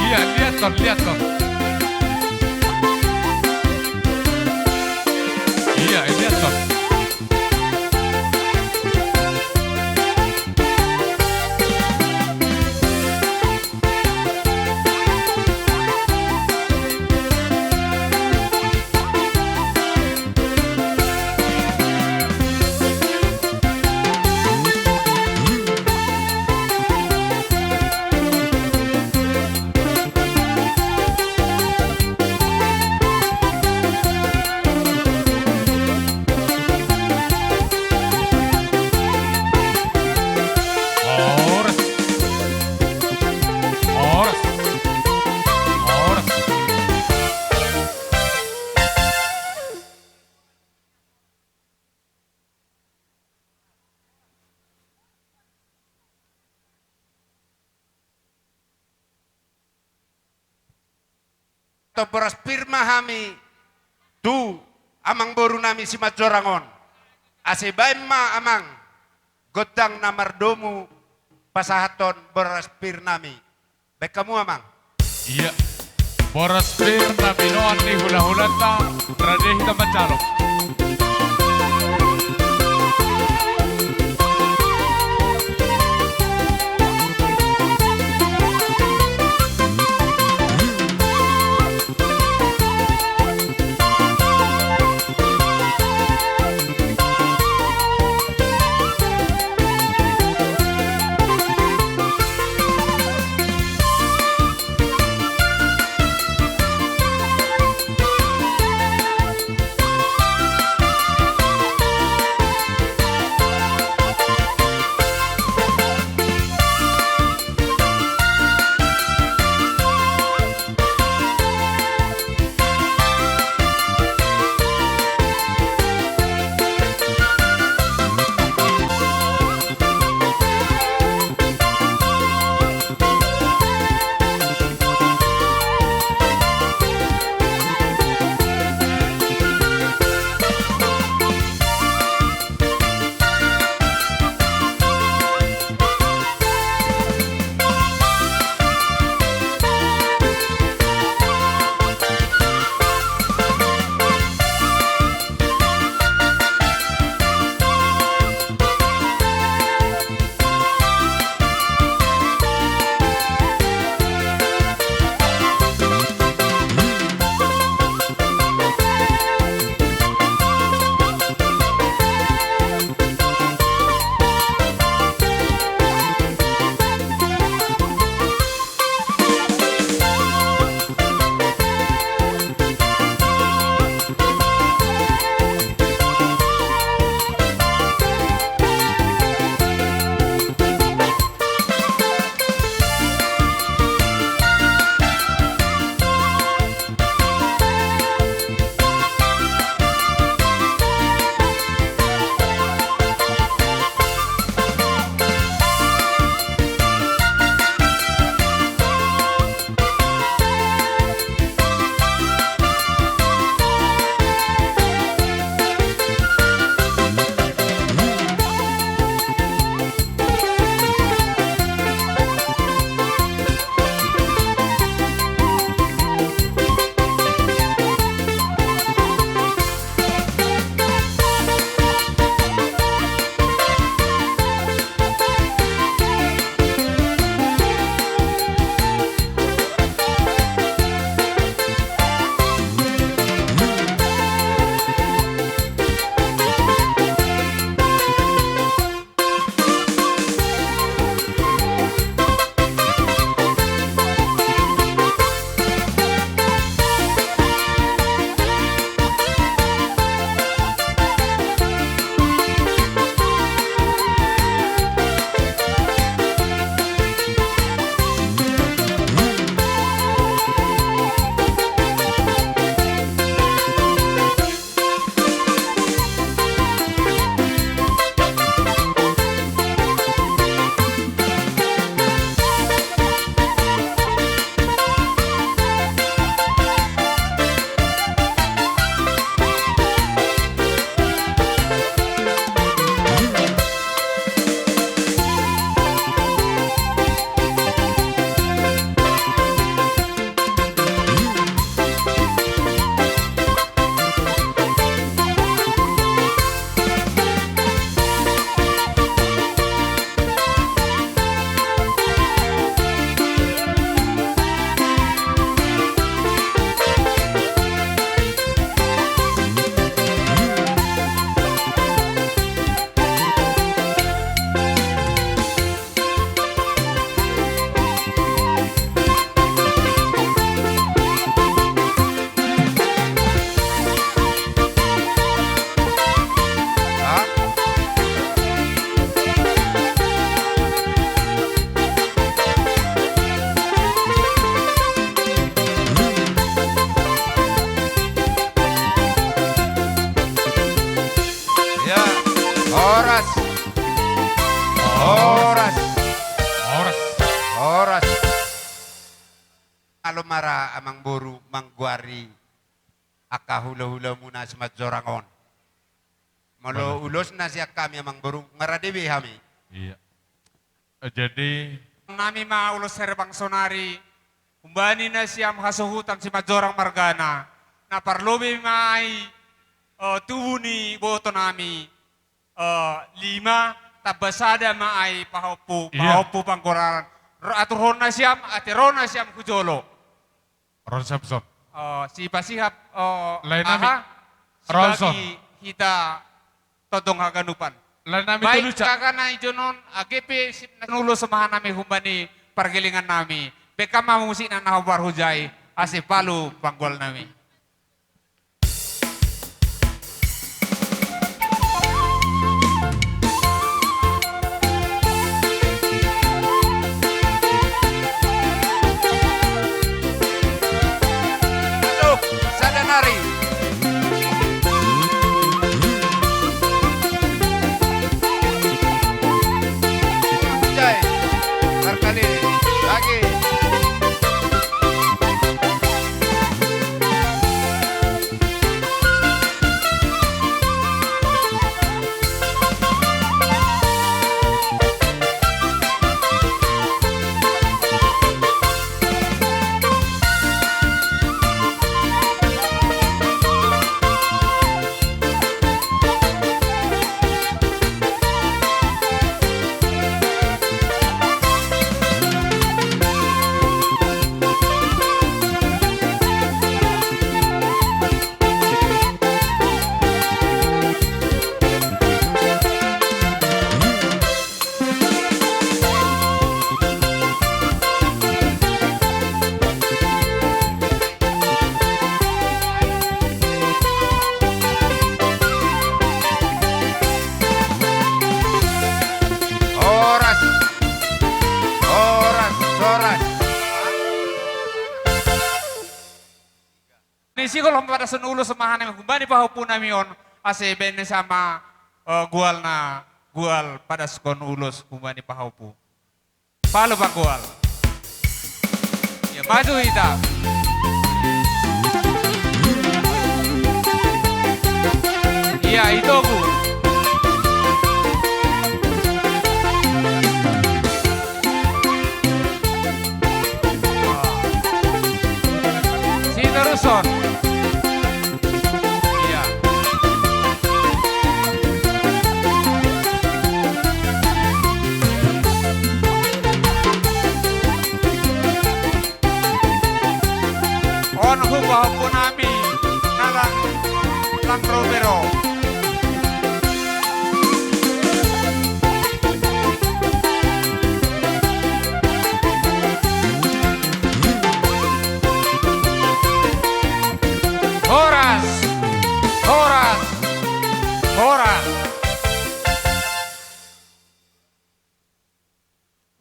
Ia, liathon, liathon. Ia, liathon. pasahathon boras pir ma hami tu amangboru nami Simanjorang on. Ase baen ma amang gondang na mardomu pasahathon boras pir nami. Baen hamu amang. Ia. Boras pir na binoan ni hulahulanta, rade hita manjalo. Ya, horas. Horas. Horas. Horas. Alo ma ra amangboru manggoari angka hulahulamuna Simanjorang on. Molo ulosna sian hami amangboru, nunga rade be hami. Iya. Eh, jadi nami ma ulos herbang sonari, humbani nasiam hasuhuton Simanjorang margana, na parlobei ma i, eh, tubu ni boto nami, eh, lima, tamba sada ma i pahompu, iya, pahompu panggoraran. Ro-, aturhon nasiam, ate ro nasiam hu jolo. Ron Samson. Oh, sipasihap, oh, lae nami. Aha? Ronson. Sibagi hita tondong haganupan. Lae nami. Baik, tolu, Cak. Kakak na ijon on, age pe sip na ulos ma hami humbani pargelengan nami. Bengkan ma musikna na hombar hujai, ase palu panggual nami. Aduh, sada nari. Jai, markali lagi. Horas. Horas, horas. Ni sigol hombar padas ni ulos ma hami humbani pahompu nami on, ase baen nasiam ma, eh, gualna, gual padaskon ulos humbani pahompu. Palu panggual. Ia, maju hita. Ia, i togu. Sitaruson. Ia. On hu pahompu nami na lang, lang ro be ro. Horas, horas, horas.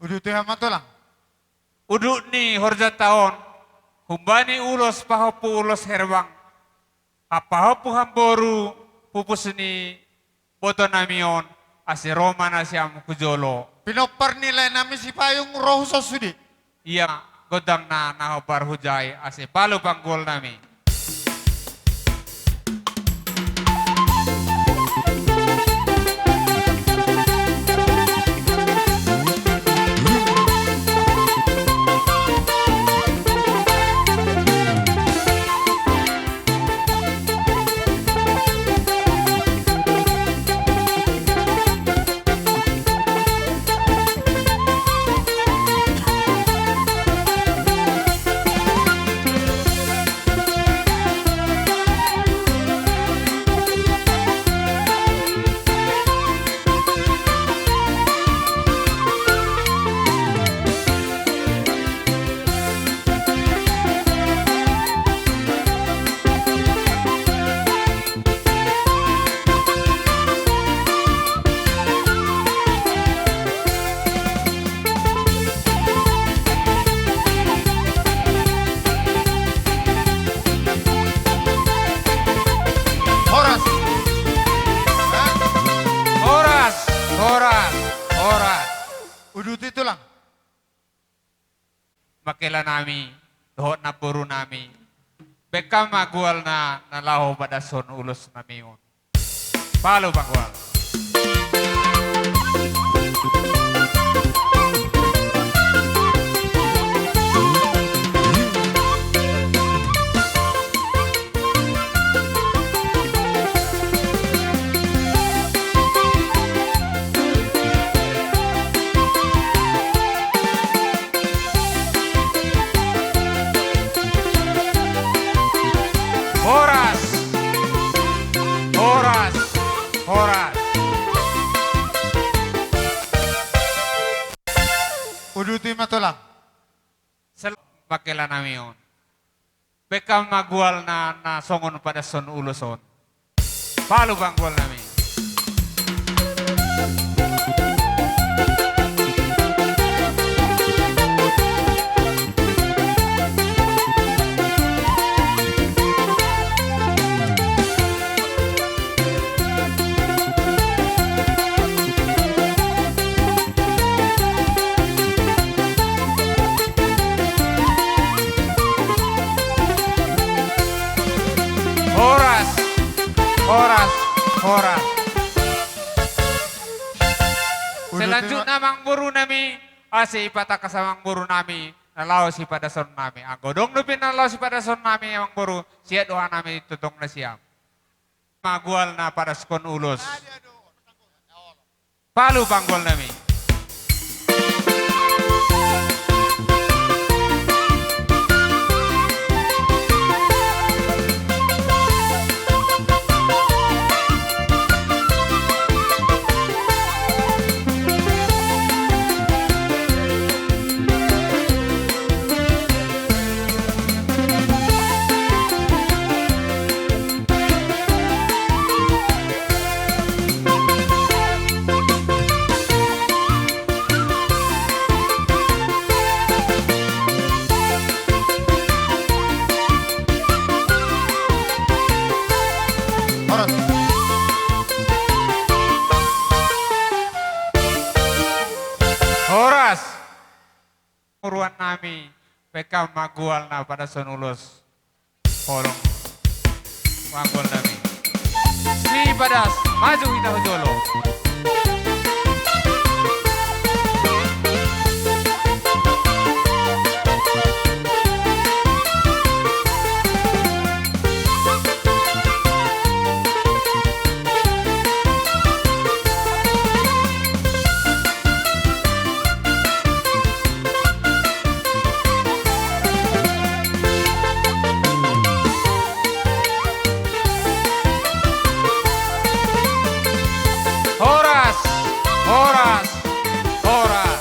Uduti hami ma tulang. Udut ni horjanta on, humbani ulos pahompu ulos herbang, hampahompu hamboru, pupus ni boto nami on, ase ro ma nasiam hu jolo. Pinompar ni lae nami Sipayung ro hu son sude. Ia, gondangna na hombar hujai, ase palu panggual nami. Horas. Horas, horas, horas. Uduti tulang. Mangkela nami, dohot namboru nami. Baen hamu ma gualna na laho padashon ulos nami on. Palu panggual. Horas. Horas. Horas. Uduti ma tulang. Sel-, pangkela nami on. Baen hamu ma gualna na songon padashon ulos on. Palu panggual nami. Horas. Horas. Horas. Selanjutna amangboru nami, asa ipatangkas amangboru nami na laho sipadashon nami. Anggo adong dope na laho sipadashon nami amangboru, siat do hanami tongtong nasiam. Ma gual na padashon ulos. Palu panggual nami. Horas. Horas. Uruan nami, baen hamu ma gual na padashon ulos. Holong. Panggual nami. Sipadas, maju hita hu jolo. Horas, horas, horas.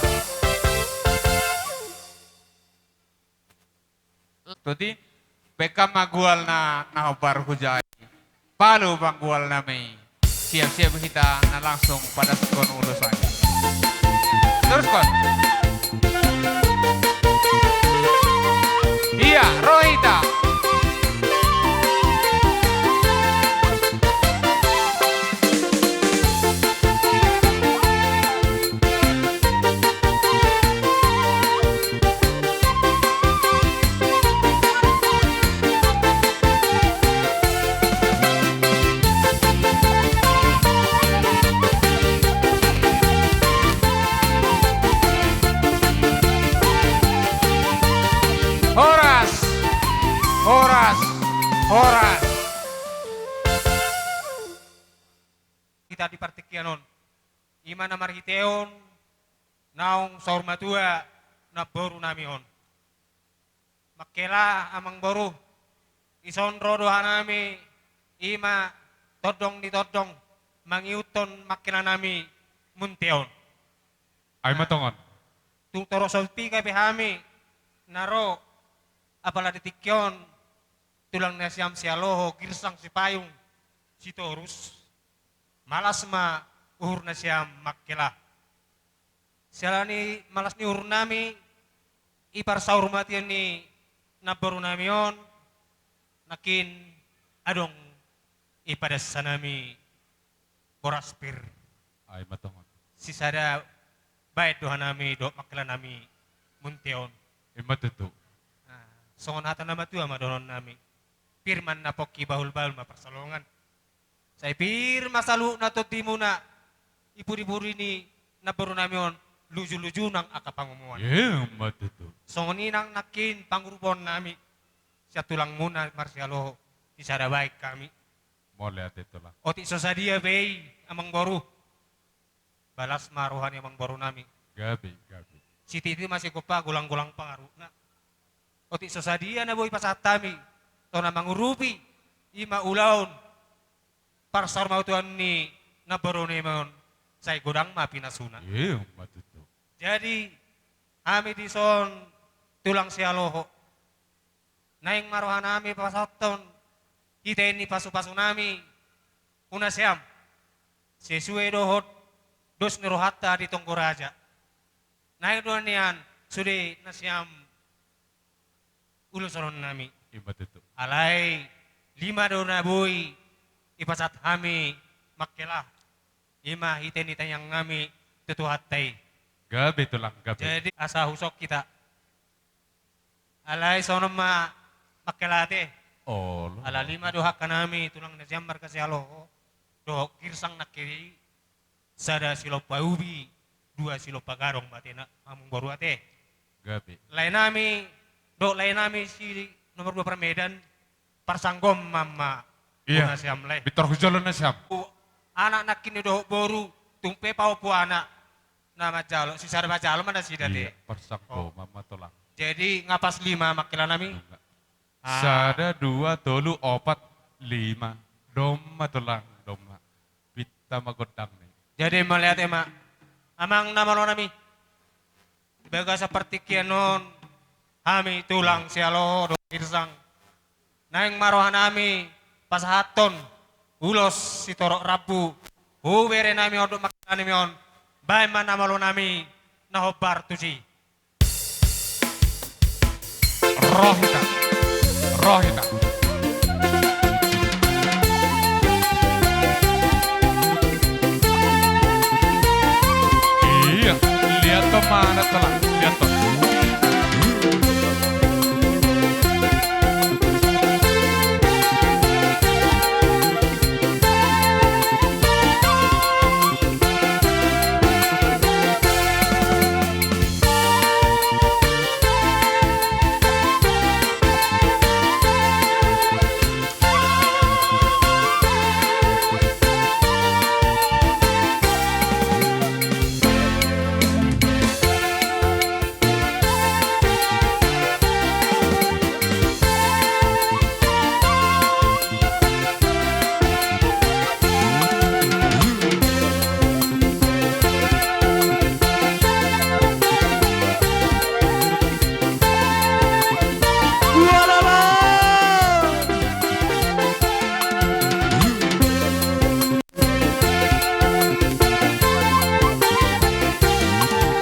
Todi, baen hamu ma gual na, na hombar hujaha i. Palu panggual nami. Siap-siap hita na langsung padashon ulos i. Teruskon. Ia, ro hita. Horas, horas, horas. Hita di partingkian on, i ma na marhitehon naung saur matua namboru nami on. Mangkela amangboru, dison ro do hanami, i ma tondong ni tondong, mangihuthon mangkela nami Munte on. Ai ma tongon. Tung torop saut piga pe hami na ro, apala di tingki on, tulang nasiam Sialoho, Girsang, Sipayung, Sitorus. Malas ma uhur nasiam mangkela. Siala ni malas ni uhur nami, i parsaur matua ni namboru nami on, nangkin adong ipadas hanami boras pir. Ai ma tongon. Sisada baen do hanami dohot mangkela nami Munte on. I ma tutu. Nah. Songon hata na matua ma dohonon nami. Pir ma na pongki, bahul-bahul ma pansalongan. Sai pir ma saluhutna tondimuna, i pudi-pudi ni namboru nami on, luju-luju nang angka pangomoan. Emma tutu. Songon i nang nangkin pangurupion nami, sian tulangmuna marsialoho, sisada bahen hami. Mauliate tulang. Otik so sadia be i, amangboru. Balas ma roha ni amangboru nami. Gabe, gabe. Sititi ma sigompa, golang-golang pangarahutna. Otik so sadia na boi pasahat hami, tu na mangurupi, i ma ulaon parsaurmatuaon ni namboru nami on, sai godang ma pinasuna. Emma tutu. Jadi, hami dison tulang sialoho, naeng ma roha nami pasahathon hite ni pasu-pasu nami tu nasiam, sesuai dohot dos ni rohanta di tonggo raja. Naeng do nian sude nasiam ulos dohonon nami. Emma tutu. Alai lima do na boi dipasahat hami mangkela. I ma hite ni tangiang nami tu Tuhanta i. Gabe tulang, gabe. Jadi asa husok hita. Alai songon on ma mangkela ate. Olo. Ala lima do angka nami tulang nasiam marga Sialoho dohot Girsang nangkin i, sada silompa ubi, dua silompa gadong ma ate na, amangboru ate. Gabe. Lae nami, dohot lae nami si nomor dua Parmedan, parsanggoman ma. Iya. Tu nasiam lae. Pintor hujolo nasiam. Anak nangkin i dohot boru, tung pe pahompu anak. Na manjalo, sisada manjalo ma nasida ate. Iya, parsanggoman ma tulang. Jadi nga pas lima mangkela nami. Nunga. Ah. Sada, dua, tolu, opat, lima. Dua ma tulang, dua ma. Pinta ma gondang ni. Jadi mauliate ma, amang na malo nami. Bagasan partingkian on, hami tulang Sialoho dohot Girsang, naeng ma roha nami pasahathon ulos sitorop rambu tu bere nami on dohot mangkela nami on. Bahen ma na malo nami na hombar tusi. Ro hita. Ro hita. Iya, lihat tuh mana telah, lihat tuh.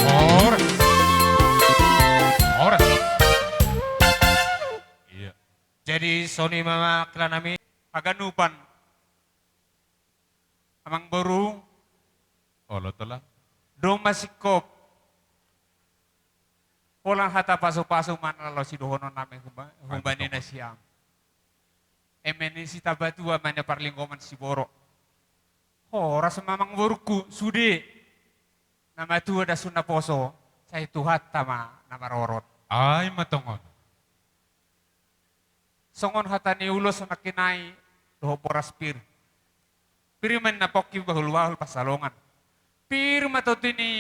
Horas. Horas. Iya. Jadi songon i ma mangkela nami. Haganupan. Amangboru. Olo tulang. Dung masingkop. Pola hata pasu-pasu ma na laho sidohonon nami humba-, humbani nasiam. Eme ni sitabatua ma na parlinggoman siborok. Horas ma amangborungku, sude. Na matua das tu na poso, sai Tuhanta ma na marorot. Ai ma tongon. Songon hata ni ulos nangkin i dohot boras pir. Pir ma na pongki, bahul-bahul pansalongan. Pir ma tondi ni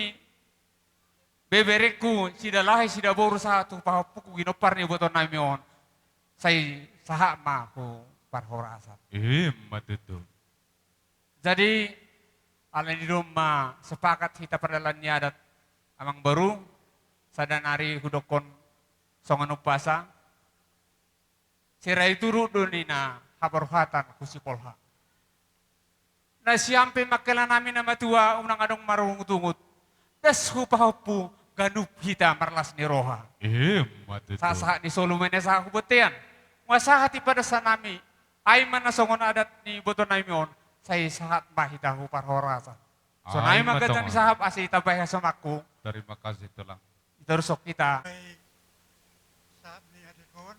beberengku, sida lae sida boru sahat tu pahompungku ginompar ni iboto nami on. Sai sahat ma tu parhorasan. Emma tutu. Jadi, alani i do ma sepakat hita pardalan ni adat amangboru, sada nari hudokkon songon umpasa, sera i turut do ninna haborhatan hu sipolha. Nasiam pe mangkela nami na matua unang adong marungut-ungut. Das hu pahompu ganup hita marlas ni roha. Emma tutu. Sahat-sahat ni solu ma na sahat hu bontean. Nunga sahat i padasan nami. Ai ma na songon adat ni iboto nami on, sai sahat ma hita hu parhorasan. Sonai ma ganjang ni sahap asa ditambai hasomangku. Terima kasih tulang. Diterushon hita. Ai, sahap ni adat on.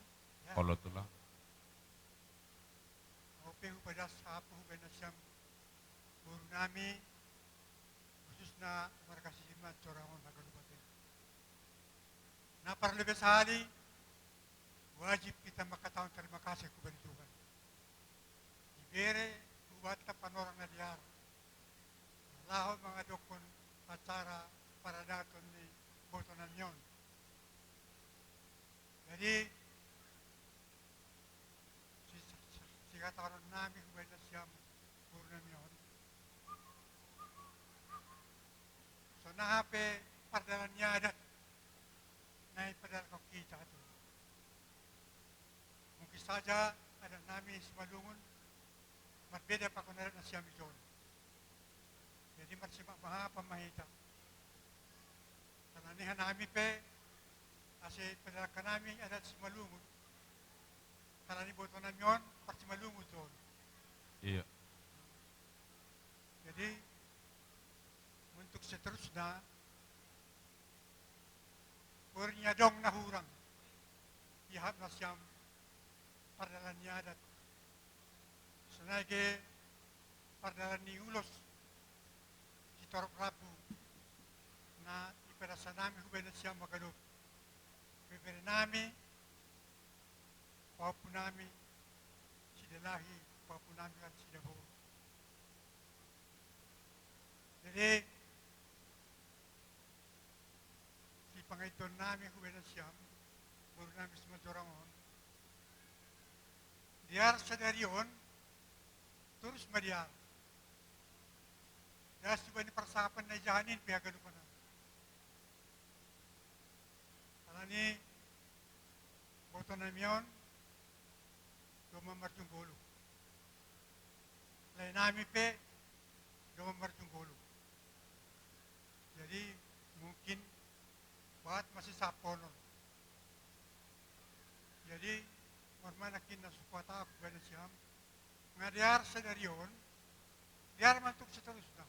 Olo tulang. Au pe hupadas hapu hubaen nasiam boru nami, khususna marga Simanjorang on haganup atean. Na parlebih sahali, wajib hita mangkatahon tarima kasih hubani Tuhan. Dibere hubanta panorang na dear, na laho mangadophon acara paradaton ni boto nami on. Jadi, si, si, si, sihatahon nami hubaen nasiam boru nami on. Songon i hape pardalan ni adat na ipadalan hita tu. Mungkin saja adat nami Simalungun marbeda pakon adat nasiam i jolo. Jadi marsimaaf-maafan ma hita. Alani i hanami pe, asa padalan hanami adat Simalungun. Alani boto nami on parsimalungun jolo. Iya. Jadi, untuk seterusnya, pola adong na hurang, iahap nasiam pardalan ni adat. Sonai ge pardalan ni ulos sitorop rambu na ipadas hanami hubaen nasiam haganup. Bebere nami, pahompu nami Sidalahi, pahompu nami Sidaboru. Jadi, sipangidoan nami hubaen nasiam boru nami Simanjorang on, dear sadari on, torus ma dear. Das hubani parsangapan na ijaha ni pe haganupan. Alani boto nami on, domma marjunggolu. Lae nami pe domma marjunggolu. Jadi, mungkin bahat masih sapolon. Jadi, on ma nangkin na so huhatahon hubaen nasiam, nga dear sadari on, dear ma untuk seterusnya.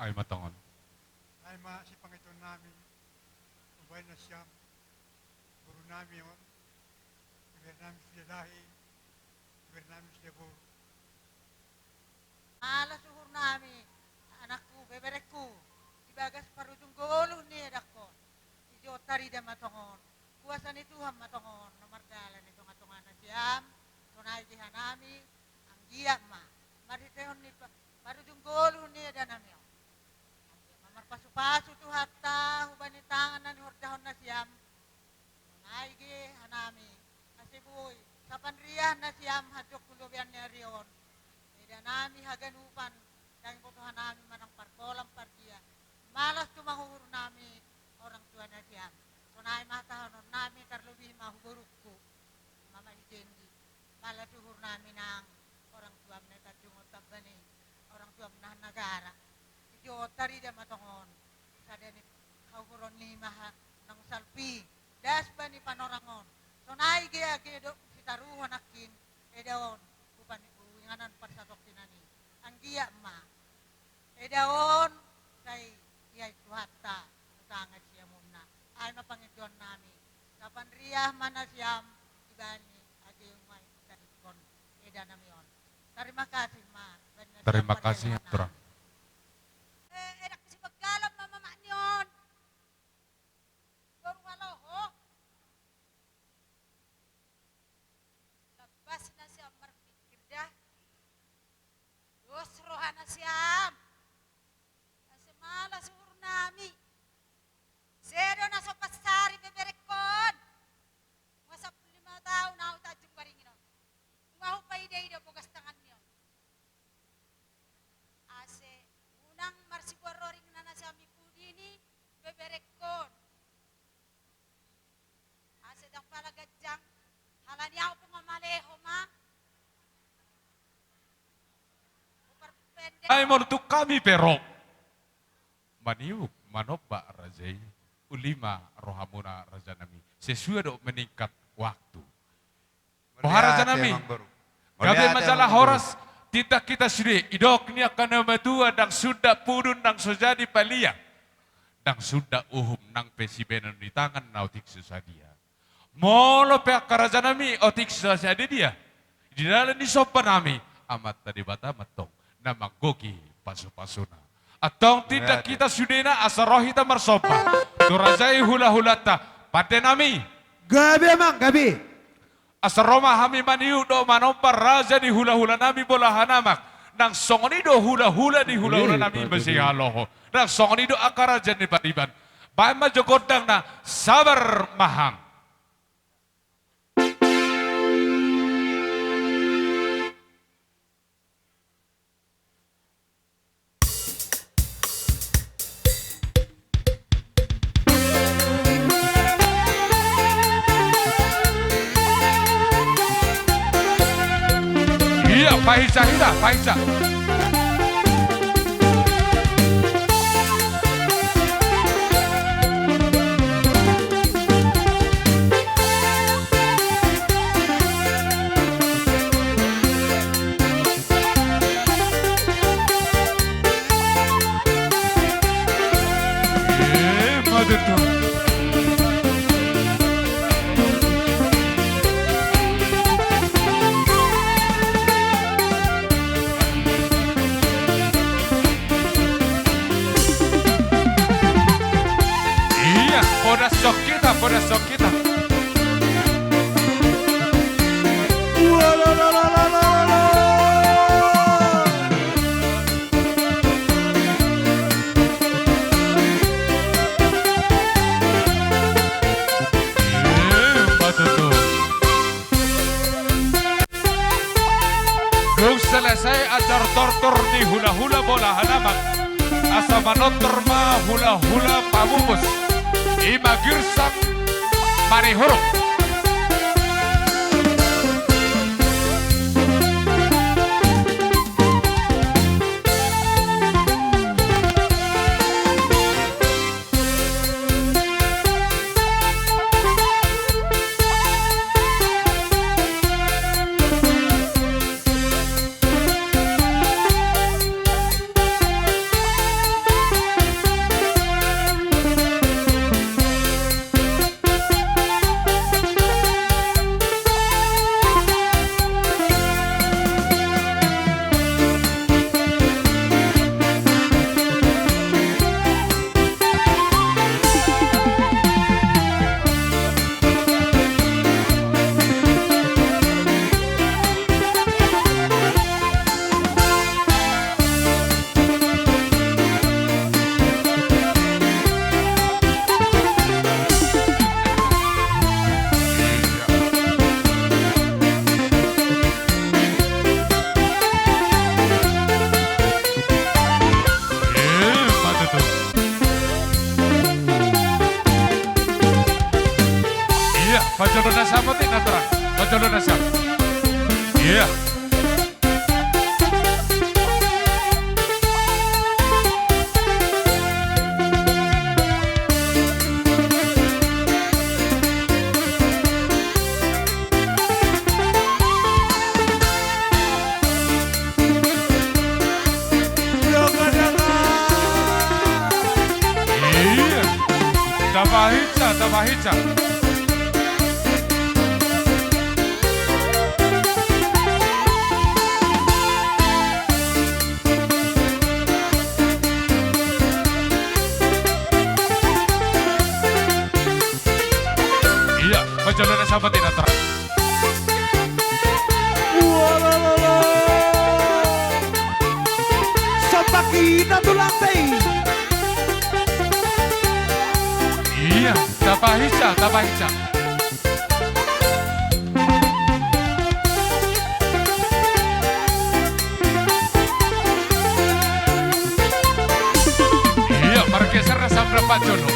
Ai ma tongon. Ai ma sipangidoan nami hubaen nasiam boru nami on, bebere nami Sidalahi, bebere nami Sidaboru. Malas uhur nami, anakku, beberengku, di bagas parujunggolu ni adat on. Dijou tarida ma tongon, kuasa ni Tuhan ma tongon na mardalan di tonga-tonga nasiam. Sonai ge hanami, anggiat ma marhitehon ni pa-, parujunggolu ni adat nami on, anggiat ma marpasu-pasu Tuhanta hubani tangan na nihorjahon nasiam. Sonai ge hanami, asa boi sapanriah nasiam hanjongkul lobian ni ari on. Eda nami haganupan, ndang diboto hanami manang parpola pardia. Malas tumang uhur nami orang tua nasiam. Sonai ma hatahonon nami, tarlobi ma hu borungku, Mama Ijendi. Malas uhur nami nang orang tuam na i Tanjung on, Tamban i, orang tuam na Nagara. Dijou tarida ma tongon, sada ni hauhuron ni maha nang salpu i, das bani panorang on. Sonai ge age do sitaruhon nangkin eda on, hupan-, huinganan parsatongkinan i. Anggiat ma eda on sai iai Tuhanta tu tangan siamunna. Ai ma pangidoan nami. Sapanriah ma nasiam ibani age umai tadingkon eda nami on. Tarima kasih ma. Tarima kasih, Tulang. Eh, enak bisi penggalan ma mamak ni on. Boru Haloho. Lapas nasiam marpikir da. Dos roha nasiam. Asa malas uhur nami. Sedo na so pansari beberengkon. Nunga sampulu lima taon au Tanjung Baringin on. Nunga hupaida-ida bogas tangan ni on. Asa unang marsibuan roring na nasiam i pudi ni beberengkon. Asa ndang pala ganjang, halani au pe nunga maleho ma. Ai molo tung hami pe ro maniuk manomba raja i, uli ma rohamuna raja nami. Sesuai do meningkat waktu. Boha raja nami. Gabe ma jala horas. Titah hita sude, didok ni angka na matua, ndang sundat pudun nang so jadi palia, ndang sundat uhum nang pe sibahenon ni tangan na otik so sadia. Molo pe angka rajanami otik sadia dia, di dalan ni sombanami, Amanta Debata ma antong na manggohi pasupasuna. Antong tindak hita sudena asa ro hita marsomba tu raja i hulahulanta, pandenami. Gabe, amang, gabe. Asa ro ma hami maniuk dohot manomba raja ni hulahulanami, bolahan amang. Nang songon i do hulahula ni hulahulanami, eh, Batu Sihaloho. Nang songon i do angka raja ni pariban. Baen ma jo gondangna, sabar ma hamu. Ia, pahinsa hita, pahinsa. Ia, podashon hita, podashon hita. Dung selesai acara tortor ni hulahula bolahan amang, asa manortor ma hulahula pamupus, i ma Girsak Manihuruk. Ia, pajolo na sahat i, natural. Pajolo na sahat. Ia. Ia. Tapahinsa, tapahinsa. Ia, pajolo na sahat i, natural. Somba hita tu lante i. Ia, tapahinsa, tapahinsa. Ia, margeser sambil pajolo.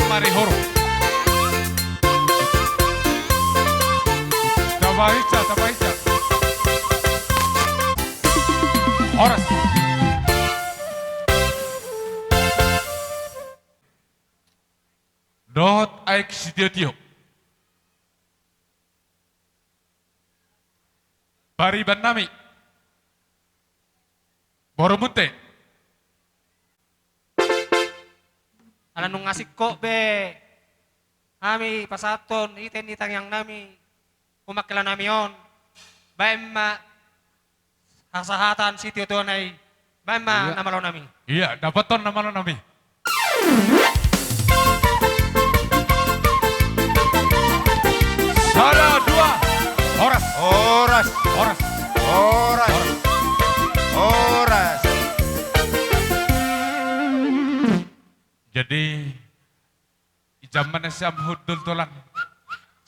Manihuruk. Tapahinsa, tapahinsa. Horas. Dohot aek sitiotio. Pariban nami. Boru Munte. Ala nunga singkop be hami pasahathon ite ni tangiang nami, pamangkila nami on, baen ma hasahatan sitiotioan i, baen ma. Iya. Na malo nami. Iya, dapothon na malo nami. Sada, dua. Horas. Horas. Horas. Horas. Horas. Horas. Jadi, i jam ma na siam hundul tulang.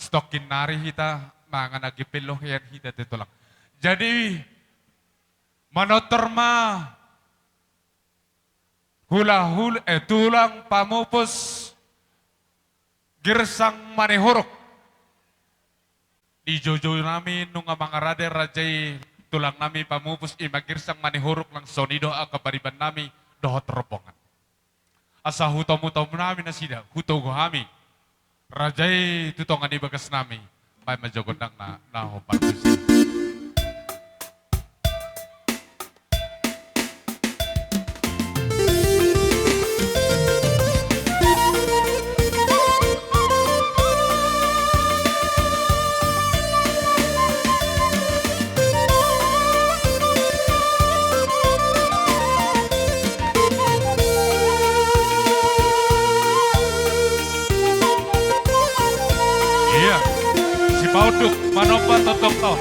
Sitongkin nari hita mangan age pe lohean hita te tulang. Jadi, manortor ma hulahula, eh, tulang pamupus Girsang Manihuruk. Di joujou nami nunga mangarade raja i tulang nami pamupus i ma Girsang Manihuruk, langsung i do angka pariban nami dohot rombongan. Asa hutomutomu nami nasida, hutogu hami raja i tu tonga ni bagas nami. Baen ma jo gondangna, na hombar tusi. Iya. Sipaunduk manomba tondongta on.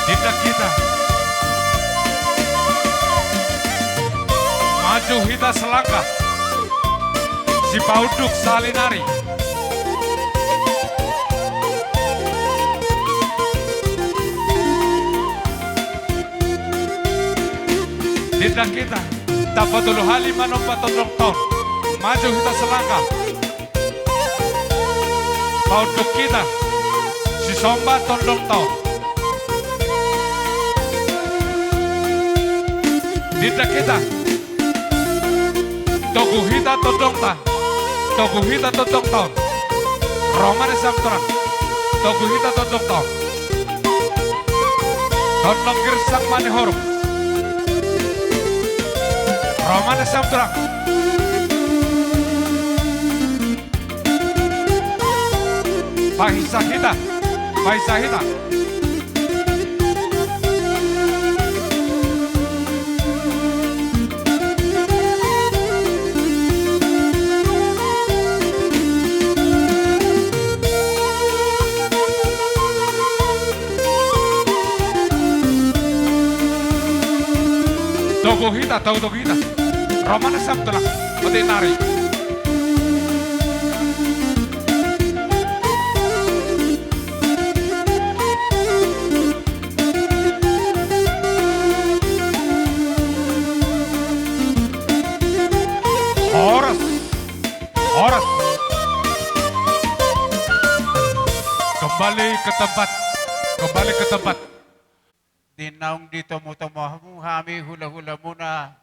Tindak hita. Maju hita selangkah. Sipaunduk sahali nari. Tindak hita, tapatolu hali manomba tondongta on. Maju hita selangkah. Paunduk hita, sisomba tondongta on. Tindak hita, togu hita tondongta. Togu hita tondongta on. Ro ma na siam tulang. Togu hita tondongta on. Tondong Girsang Manihuruk. Ro ma na siam tulang. Pahinsa hita. Pahinsa hita. Togu hita, togu, togu hita. Ro ma na siam tulang. Otik nari. Horas. Horas. Kembali ke tempat. Kembali ke tempat. Di naung ditomutomu hamu hami hulahulamuna,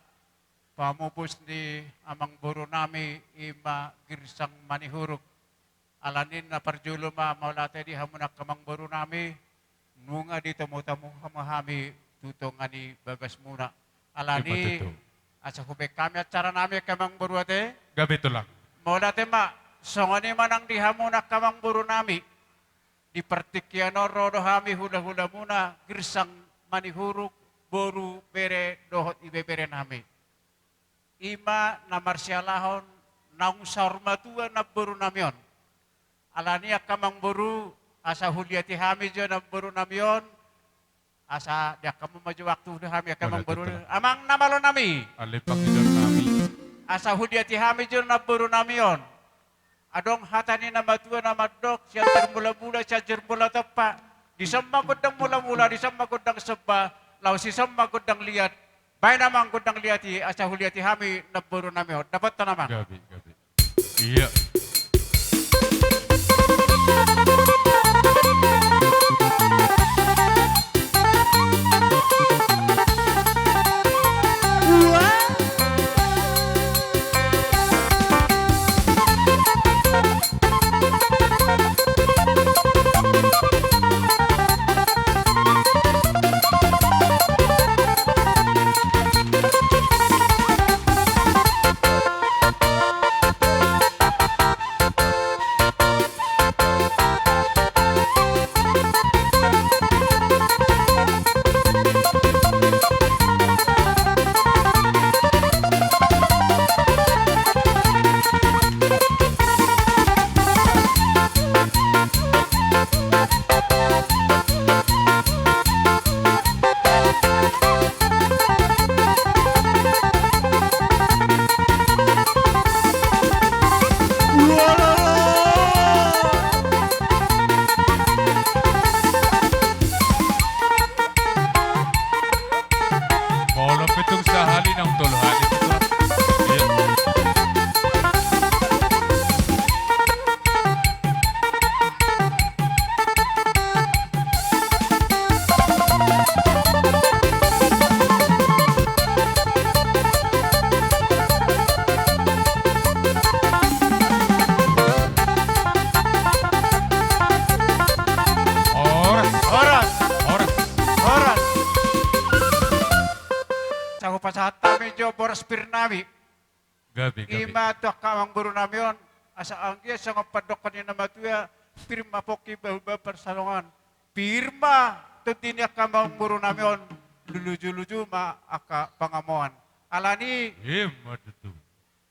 pamupus ni amangboru nami i ma Girsang Manihuruk. Alani na parjolo ma mauliate di hamu angka amangboru nami, nunga ditomutomu hamu hami tu tonga ni bagasmuna. Alani, ima tutu, asa hubaen hami acara nami angka amangboru ate. Gabe tulang. Mauliate ma, songon i ma nang di hamu angka amangboru nami. Di partingkian on ro do hami hulahulamuna Girsang Manihuruk, boru, bere dohot ibebere nami. I ma na marsialahon naung saur matua namboru nami on. Alani angka amangboru, asa huliati hami jo namboru nami on. Asa diangkat ma jo waktu tu hami angka amangboru. Amang na malo nami. Alepak ido nami. Asa huliati hami jo namboru nami on. Adong hata ni na matua na mandok, sian Tirmulamula, sian Tirmulatompa. Dison ma gondang mulamula, dison ma gondang somba, laos dison ma gondang liat. Baen amang gondang liat i, asa huliati hami namboru nami on. Dapothon amang. Gabe, gabe. Iya. Molo pe tung sahali, naung tolu hali. Iya. Horas. Horas. Horas. Horas. Asa hupasahat hami jo boras pir nami. Gabe, gabe. I ma tu angka amangboru nami on, asa anggiat songon pandohan ni na matua, pir ma pongki, bahu ma pansalongan. Pir ma tondi ni angka amangboru nami on, lujuluju ma angka pangamoan. Alani i ma tutu.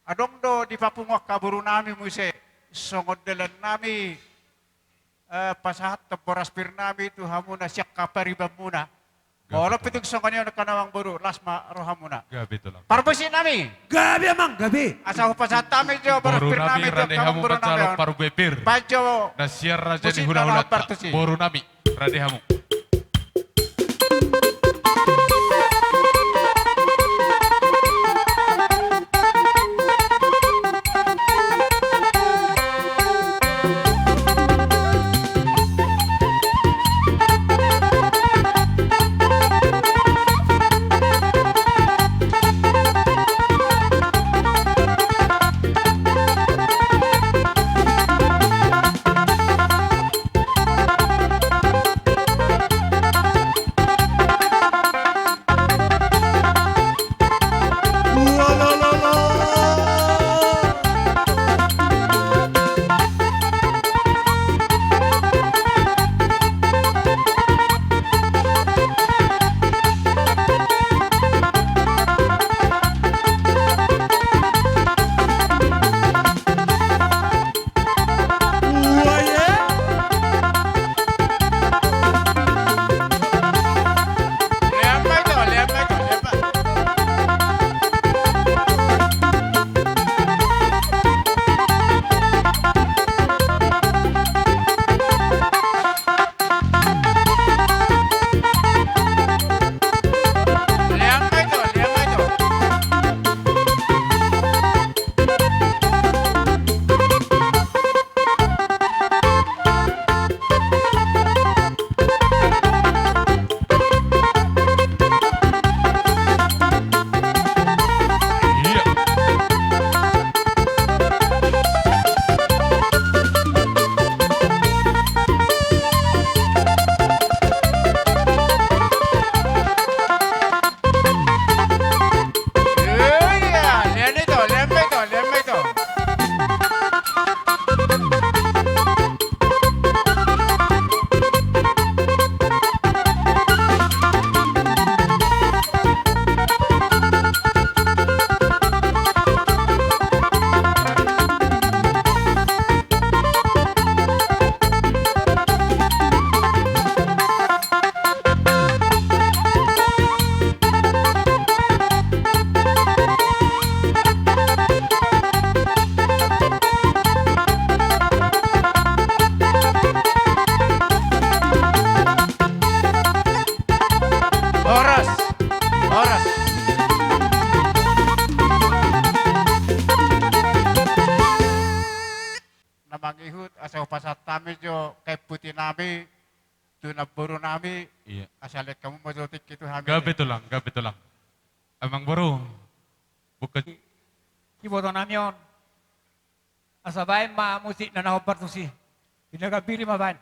Adong do dipapungu angka boru nami muse, songon dalan nami, eh, pasahat boras pir nami tu hamuna sian angka paribanmuna. Gabe. Molo pe tung songon i on angka amangboru, las ma rohamuna. Gabe, Tulang. Parmusik nami. Gabe, Amang, gabe. Asa hupasahat hami jo boras pir nami tu angka amangboru nami on. Boru nami, rade hamu manjalo parbue pir. Baen jo. Na sian Raja Ni Hulahula, boru nami. Rade hamu. Pasahat hami jo kain puti nami tu namboru nami. Iya. Asa lehon hamu ma jo tingki tu hami. Gabe tulang, gabe tulang. Amangboru. Buka. Iboto nami on. Asa baen ma musik na na hombar tusi. Pinagambili ma baen.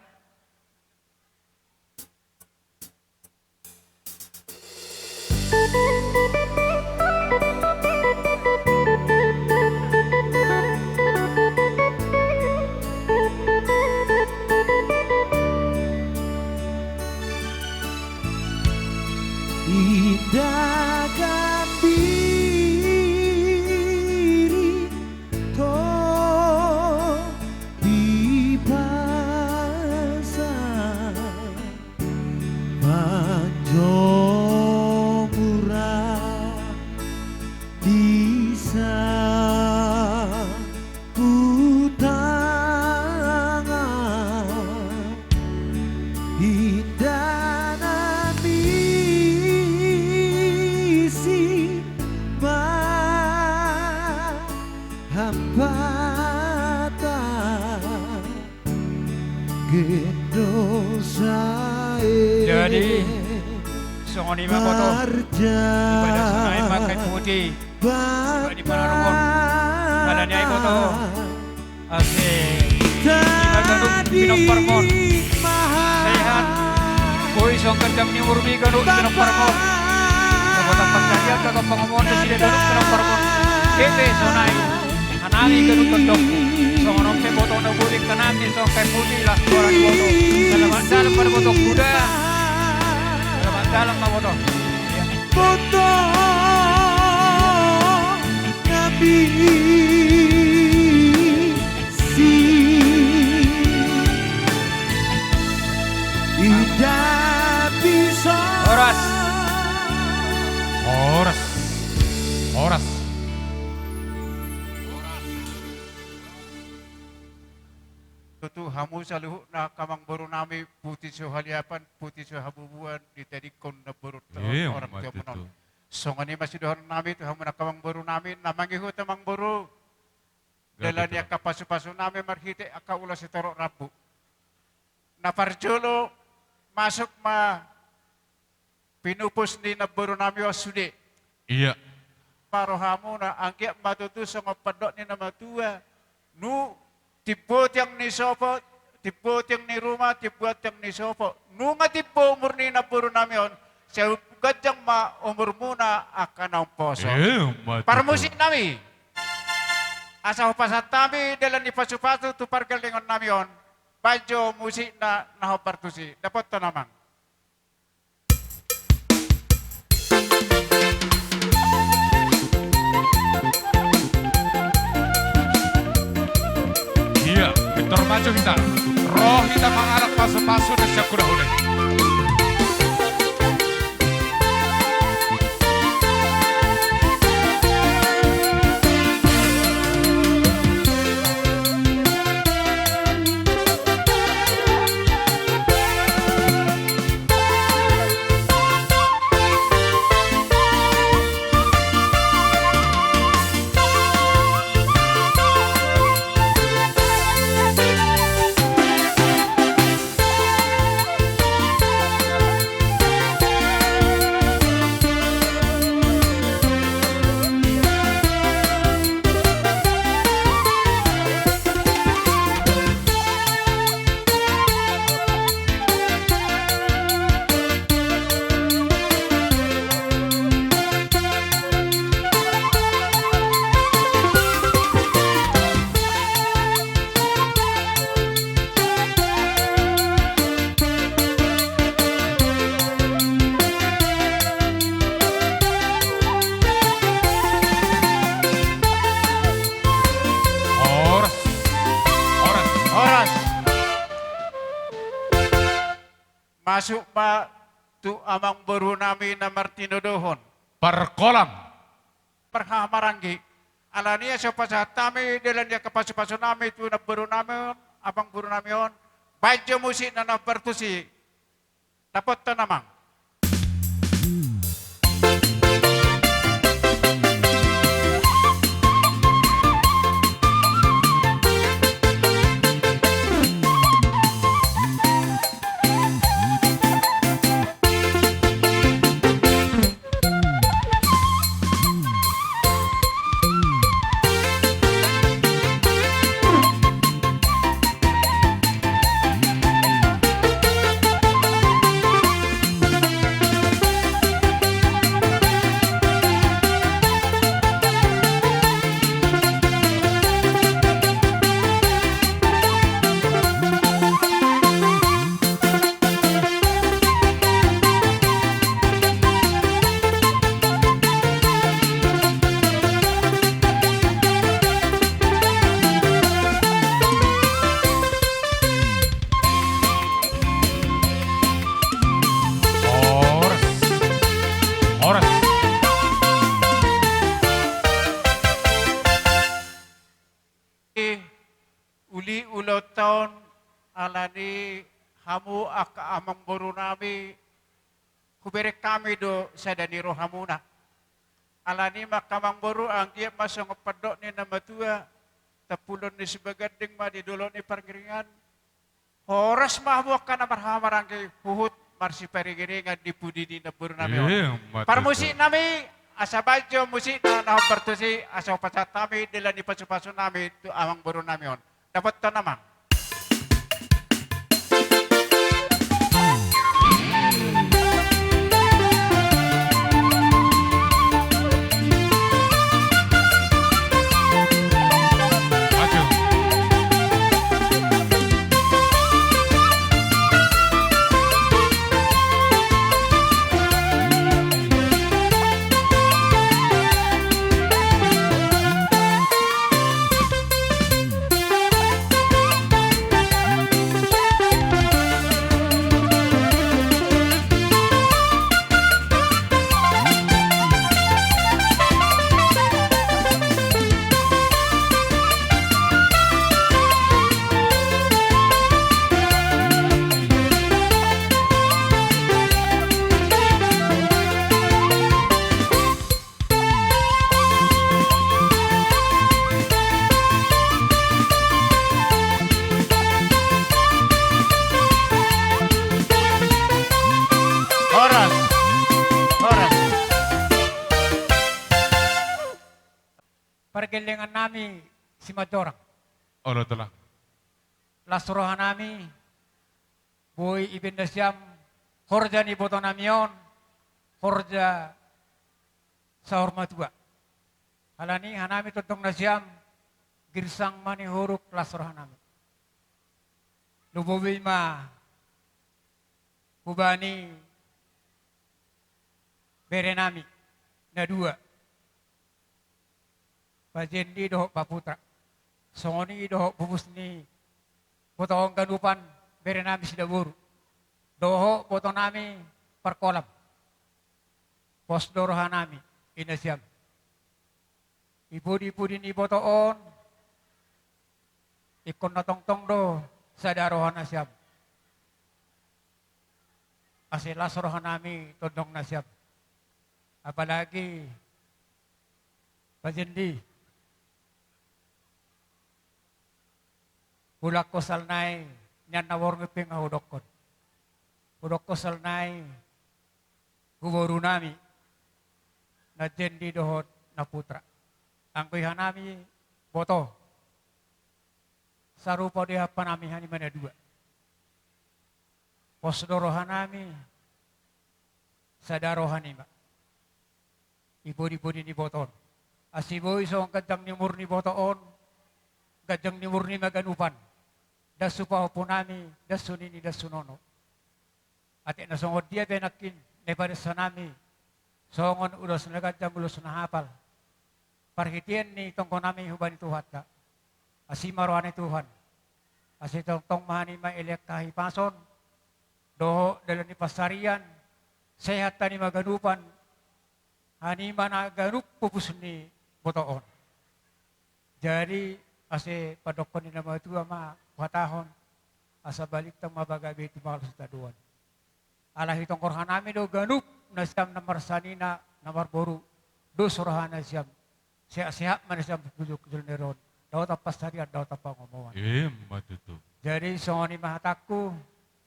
Inda gambiri to dipasang panjomuran di sapu tangan. Inda na misi ma hambatan. Jadi, songon i ma boto. Ibadah sonai ma kain puti. Ibadah di Panaruhon. Alani ai boto. Oke. Ima ganup pinomparmon. Sehat. Boi songon ganjang ni umurmi ganup pinomparmon. Gabe tampak sadia, gabe pangomoan, nasida ganup pinomparmon. Kepe sonai. Hanami ganup tondong. Songon on pe boto na buri kanami songon kain puti las suara ni boto. Selamat dalam pada boto kuda. Selamat dalam ma boto. Boto na misi. Inda bisa. Horas. Horas. Horas. Tutu hamu saluhutna angka amangboru nami, puti so haliapan, puti so habubuan, ditadingkon namboru. Iya, orang tua menon. Songon i ma sidohonon nami tu hamu angka amangboru nami, na mangihut amangboru. Dalan ni angka pasupasu nami marhite angka ulos sitorop rambu. Na parjolo masuk ma pinupus ni namboru nami on sude. Iya. Paro hamuna anggiat ma tutu songon pandok ni na matua. Nu timbo tiang ni sopo, timbo tiang ni ruma, timbo tiang ni sopo. Nunga timbo umur ni namboru nami on, sai ganjang ma umurmuna angka na umposo. Parmusik nami. Asa hupasahat hami dalan ni pasupasu tu pargellengon nami on. Baen jo musikna na hombar tusi. Dapothon amang. Iya, pintor maju hita. Ro hita mangalap pasupasu na sian hulahula i. Horas. Horas. Horas. Masuk ma tu amangboru nami na martinodohon. Parkolam. Parhahamaranggi. Alani i asa hupasahat hami dalan ni angka pasupasu nami tu namboru nami on, amangboru nami on. Baen jo musikna na hombar tusi. Dapothon amang. Di ulaonta on, alani hamu angka amangboru nami, hubereng hami do sada ni rohamuna. Alani ma angka amangboru, anggiat ma songon pandok ni na matua, tampulon ni Sibaganding ma di dolok ni Parngeringan. Horas ma hamu angka na marhahamaranggi, huhut marsiparingiringan di pudi ni namboru nami on. Ima tutu. Parmusik nami, asa baen jo musikna na hombar tusi, asa hupasahat hami dalan ni pasupasu nami tu amangboru nami on. Dapothon, amang. Horas. Horas. Pargellengan nami Simanjorang. Olo, tulang. Las roha nami, boi dibaen nasiam horja ni iboto nami on, horja saur matua. Alani hanami tondong nasiam, Girsang Manihuruk, las roha nami. Lumobi ma hubani bere nami na dua, Pajendi dohot Paputra. Songon i dohot pupus ni botoon ganupan, bere nami sidaboru dohot boto nami parkolam. Pos do roha nami, inna siam. Di pudi-pudi ni boto on, ingkon na tongtong do sada roha nasiam. Asa las roha nami tondong nasiam. Apalagi Pajendi. Hulangkon sian nai, nian na borngin pe nga hudokkon. Hudokkon sian nai, tu boru nami, na Jendi dohot na Putra. Anggo i hanami boto, sarupa do i hampanami hanima na dua. Pos do roha nami, sada roha nami ma. Di pudi-pudi ni boto on. Asi boi songon ganjang ni umur ni boto on, ganjang ni umur nami ma ganupan. Dasu pahompu nami, dasu nini, dasu nono. Atik na songon dia pe nangkin, na ipadosa nami, songon ulos na ganjang, ulos na hapal. Parhitean ni tonggo nami hubani Tuhanta. Asi ma roha ni Tuhan. Asi tongtong ma hanima dilehon hahipason, dohot dalan ni pansarian, sehat hanima ganupan, hanima na ganup pupus ni boto on. Jadi, asa pandokkon ni na matua ma huhatahon, asa balintang ma pagabe, tumangihon sitadoan. Alai hitongkor hanami do ganup nasiam na marsanina, na marboru, dos roha nasiam. Sehat-sehat ma nasiam tu joloan on. Daotan pansarian, daotan pangomoan. Ima tutu. Jadi, songon i ma hatangku,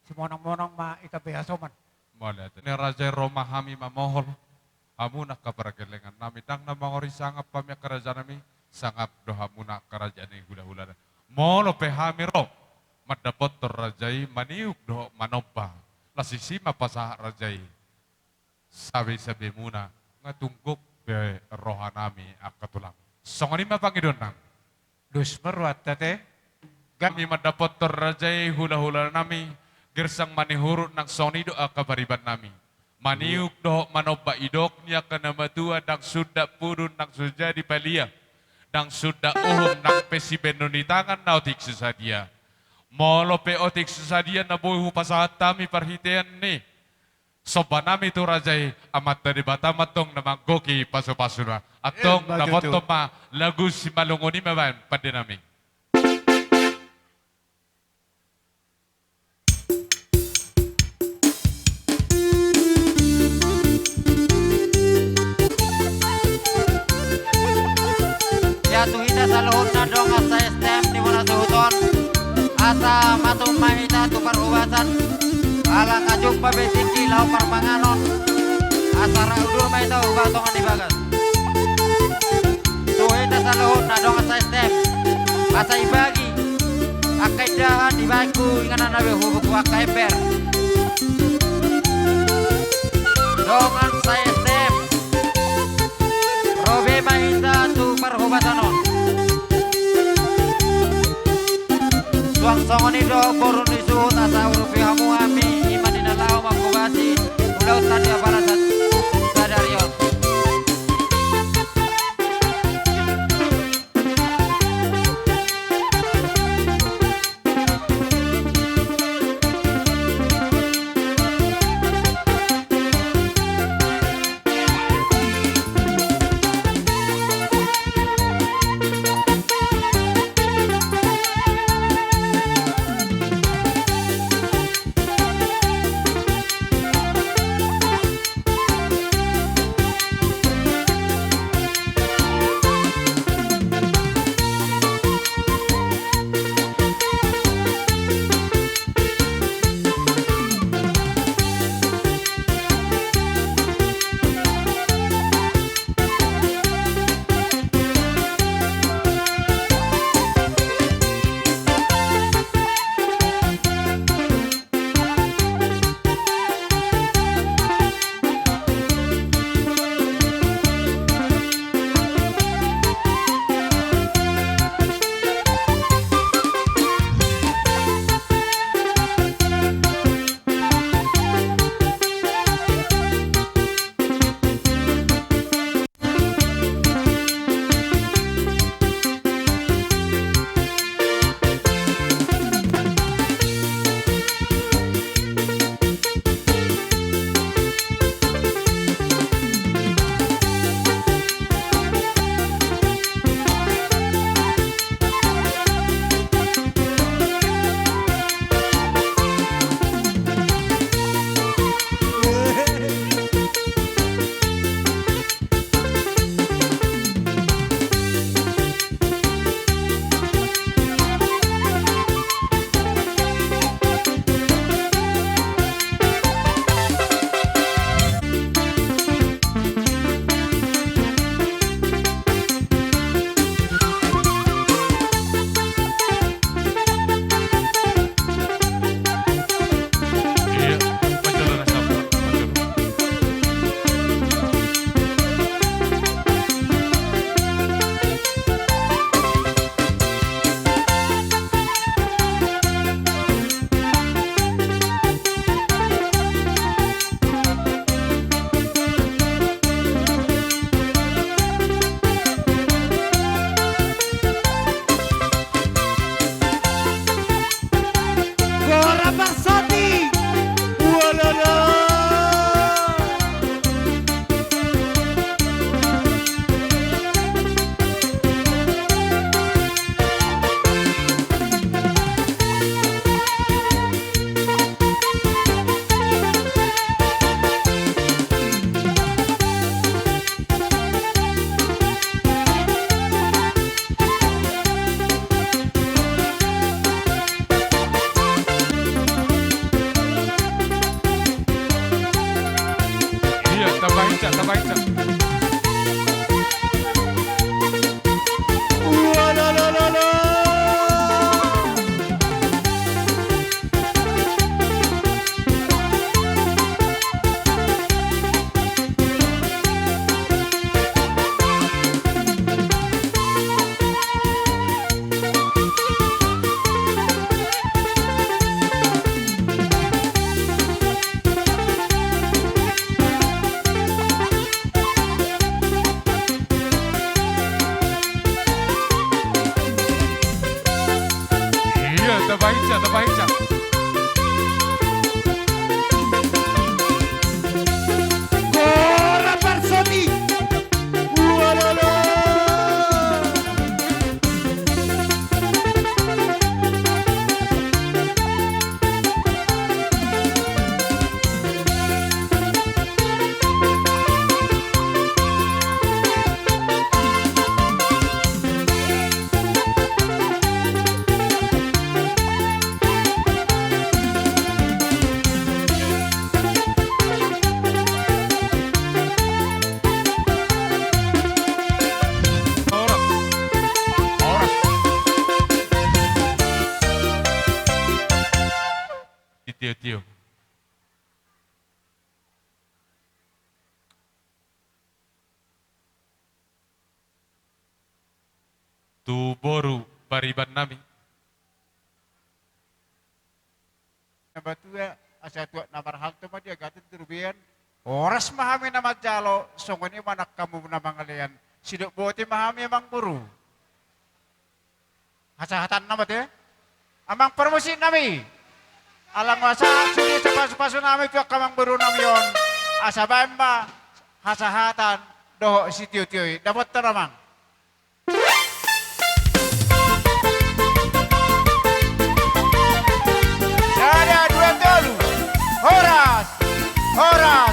simonang-monang ma hita pe hasoman. Mauliate. Ni raja i, ro ma hami mamohol. Hamu angka pargellengan nami, ndang na mangori sangap hami angka raja nami, sangap do hamu angka raja ni hula-hula. Molo pe hami ro mandapothon raja i maniuk dohot manomba, las disi ma pasahat raja i. Sabe-sabe muna, nga tung gok be roha nami angka tulang. Songon i ma pangidoan nami. Dos ma rohanta te. Hami mandapothon raja i, hula-hula nami, Girsang Manihuruk, nang songon i do angka pariban nami. Maniuk dohot manomba, didok ni angka na matua, ndang sundat pudun nang so jadi palia, ndang sundat uhum nang pe sibaenon ni tangan na otik so sadia. Molo pe otik so sadia na boi hupasahat hami parhitean ni somba nami tu raja i, Amanta Debata ma antong na manggohi pasu-pasuna. Antong, eh, dapothon ma lagu simalungun i ma baen pande nami. Tu hita saluhutna dongan sa-S T M di bona suhut on, asa matung ma hita tu parhobasan, ala nga jumpa be tingki laho parmanganon, asa ra udur ma hita uba tongan di bagas. Tu hita saluhutna dongan sa-S T M, asa ibagi angka indahan, ibagi tu inganan na be hubuku angka ember. Dongan sa-S T M, ro be ma hita tu parhobasan on. Suang songon i do boru ni suhut, asa urupi hamu hami, i ma di na laho manghobasi ulaonta di apala sadari on. Gora Parsoti. Walala. Iya, tambah ica, tambah ica. Iya, tambah ica, tambah ica. Gora Parsoti. Walala. tu boru pariban nami. Na matua, asa tuat na marhalto ma di agatan tu robean. Horas ma hami na manjalo, songon i ma nang hamu na mangalean. Sidok boti ma hami, amang boru. Hasahatanna ma te, amang parmusik nami. Ala nga sahat sude pasupasu nami tu angka amang boru nami on. Asa baen ma hasahatan dohot sitiotio i. Dapothon, amang. Sada, dua, tolu. Horas, horas,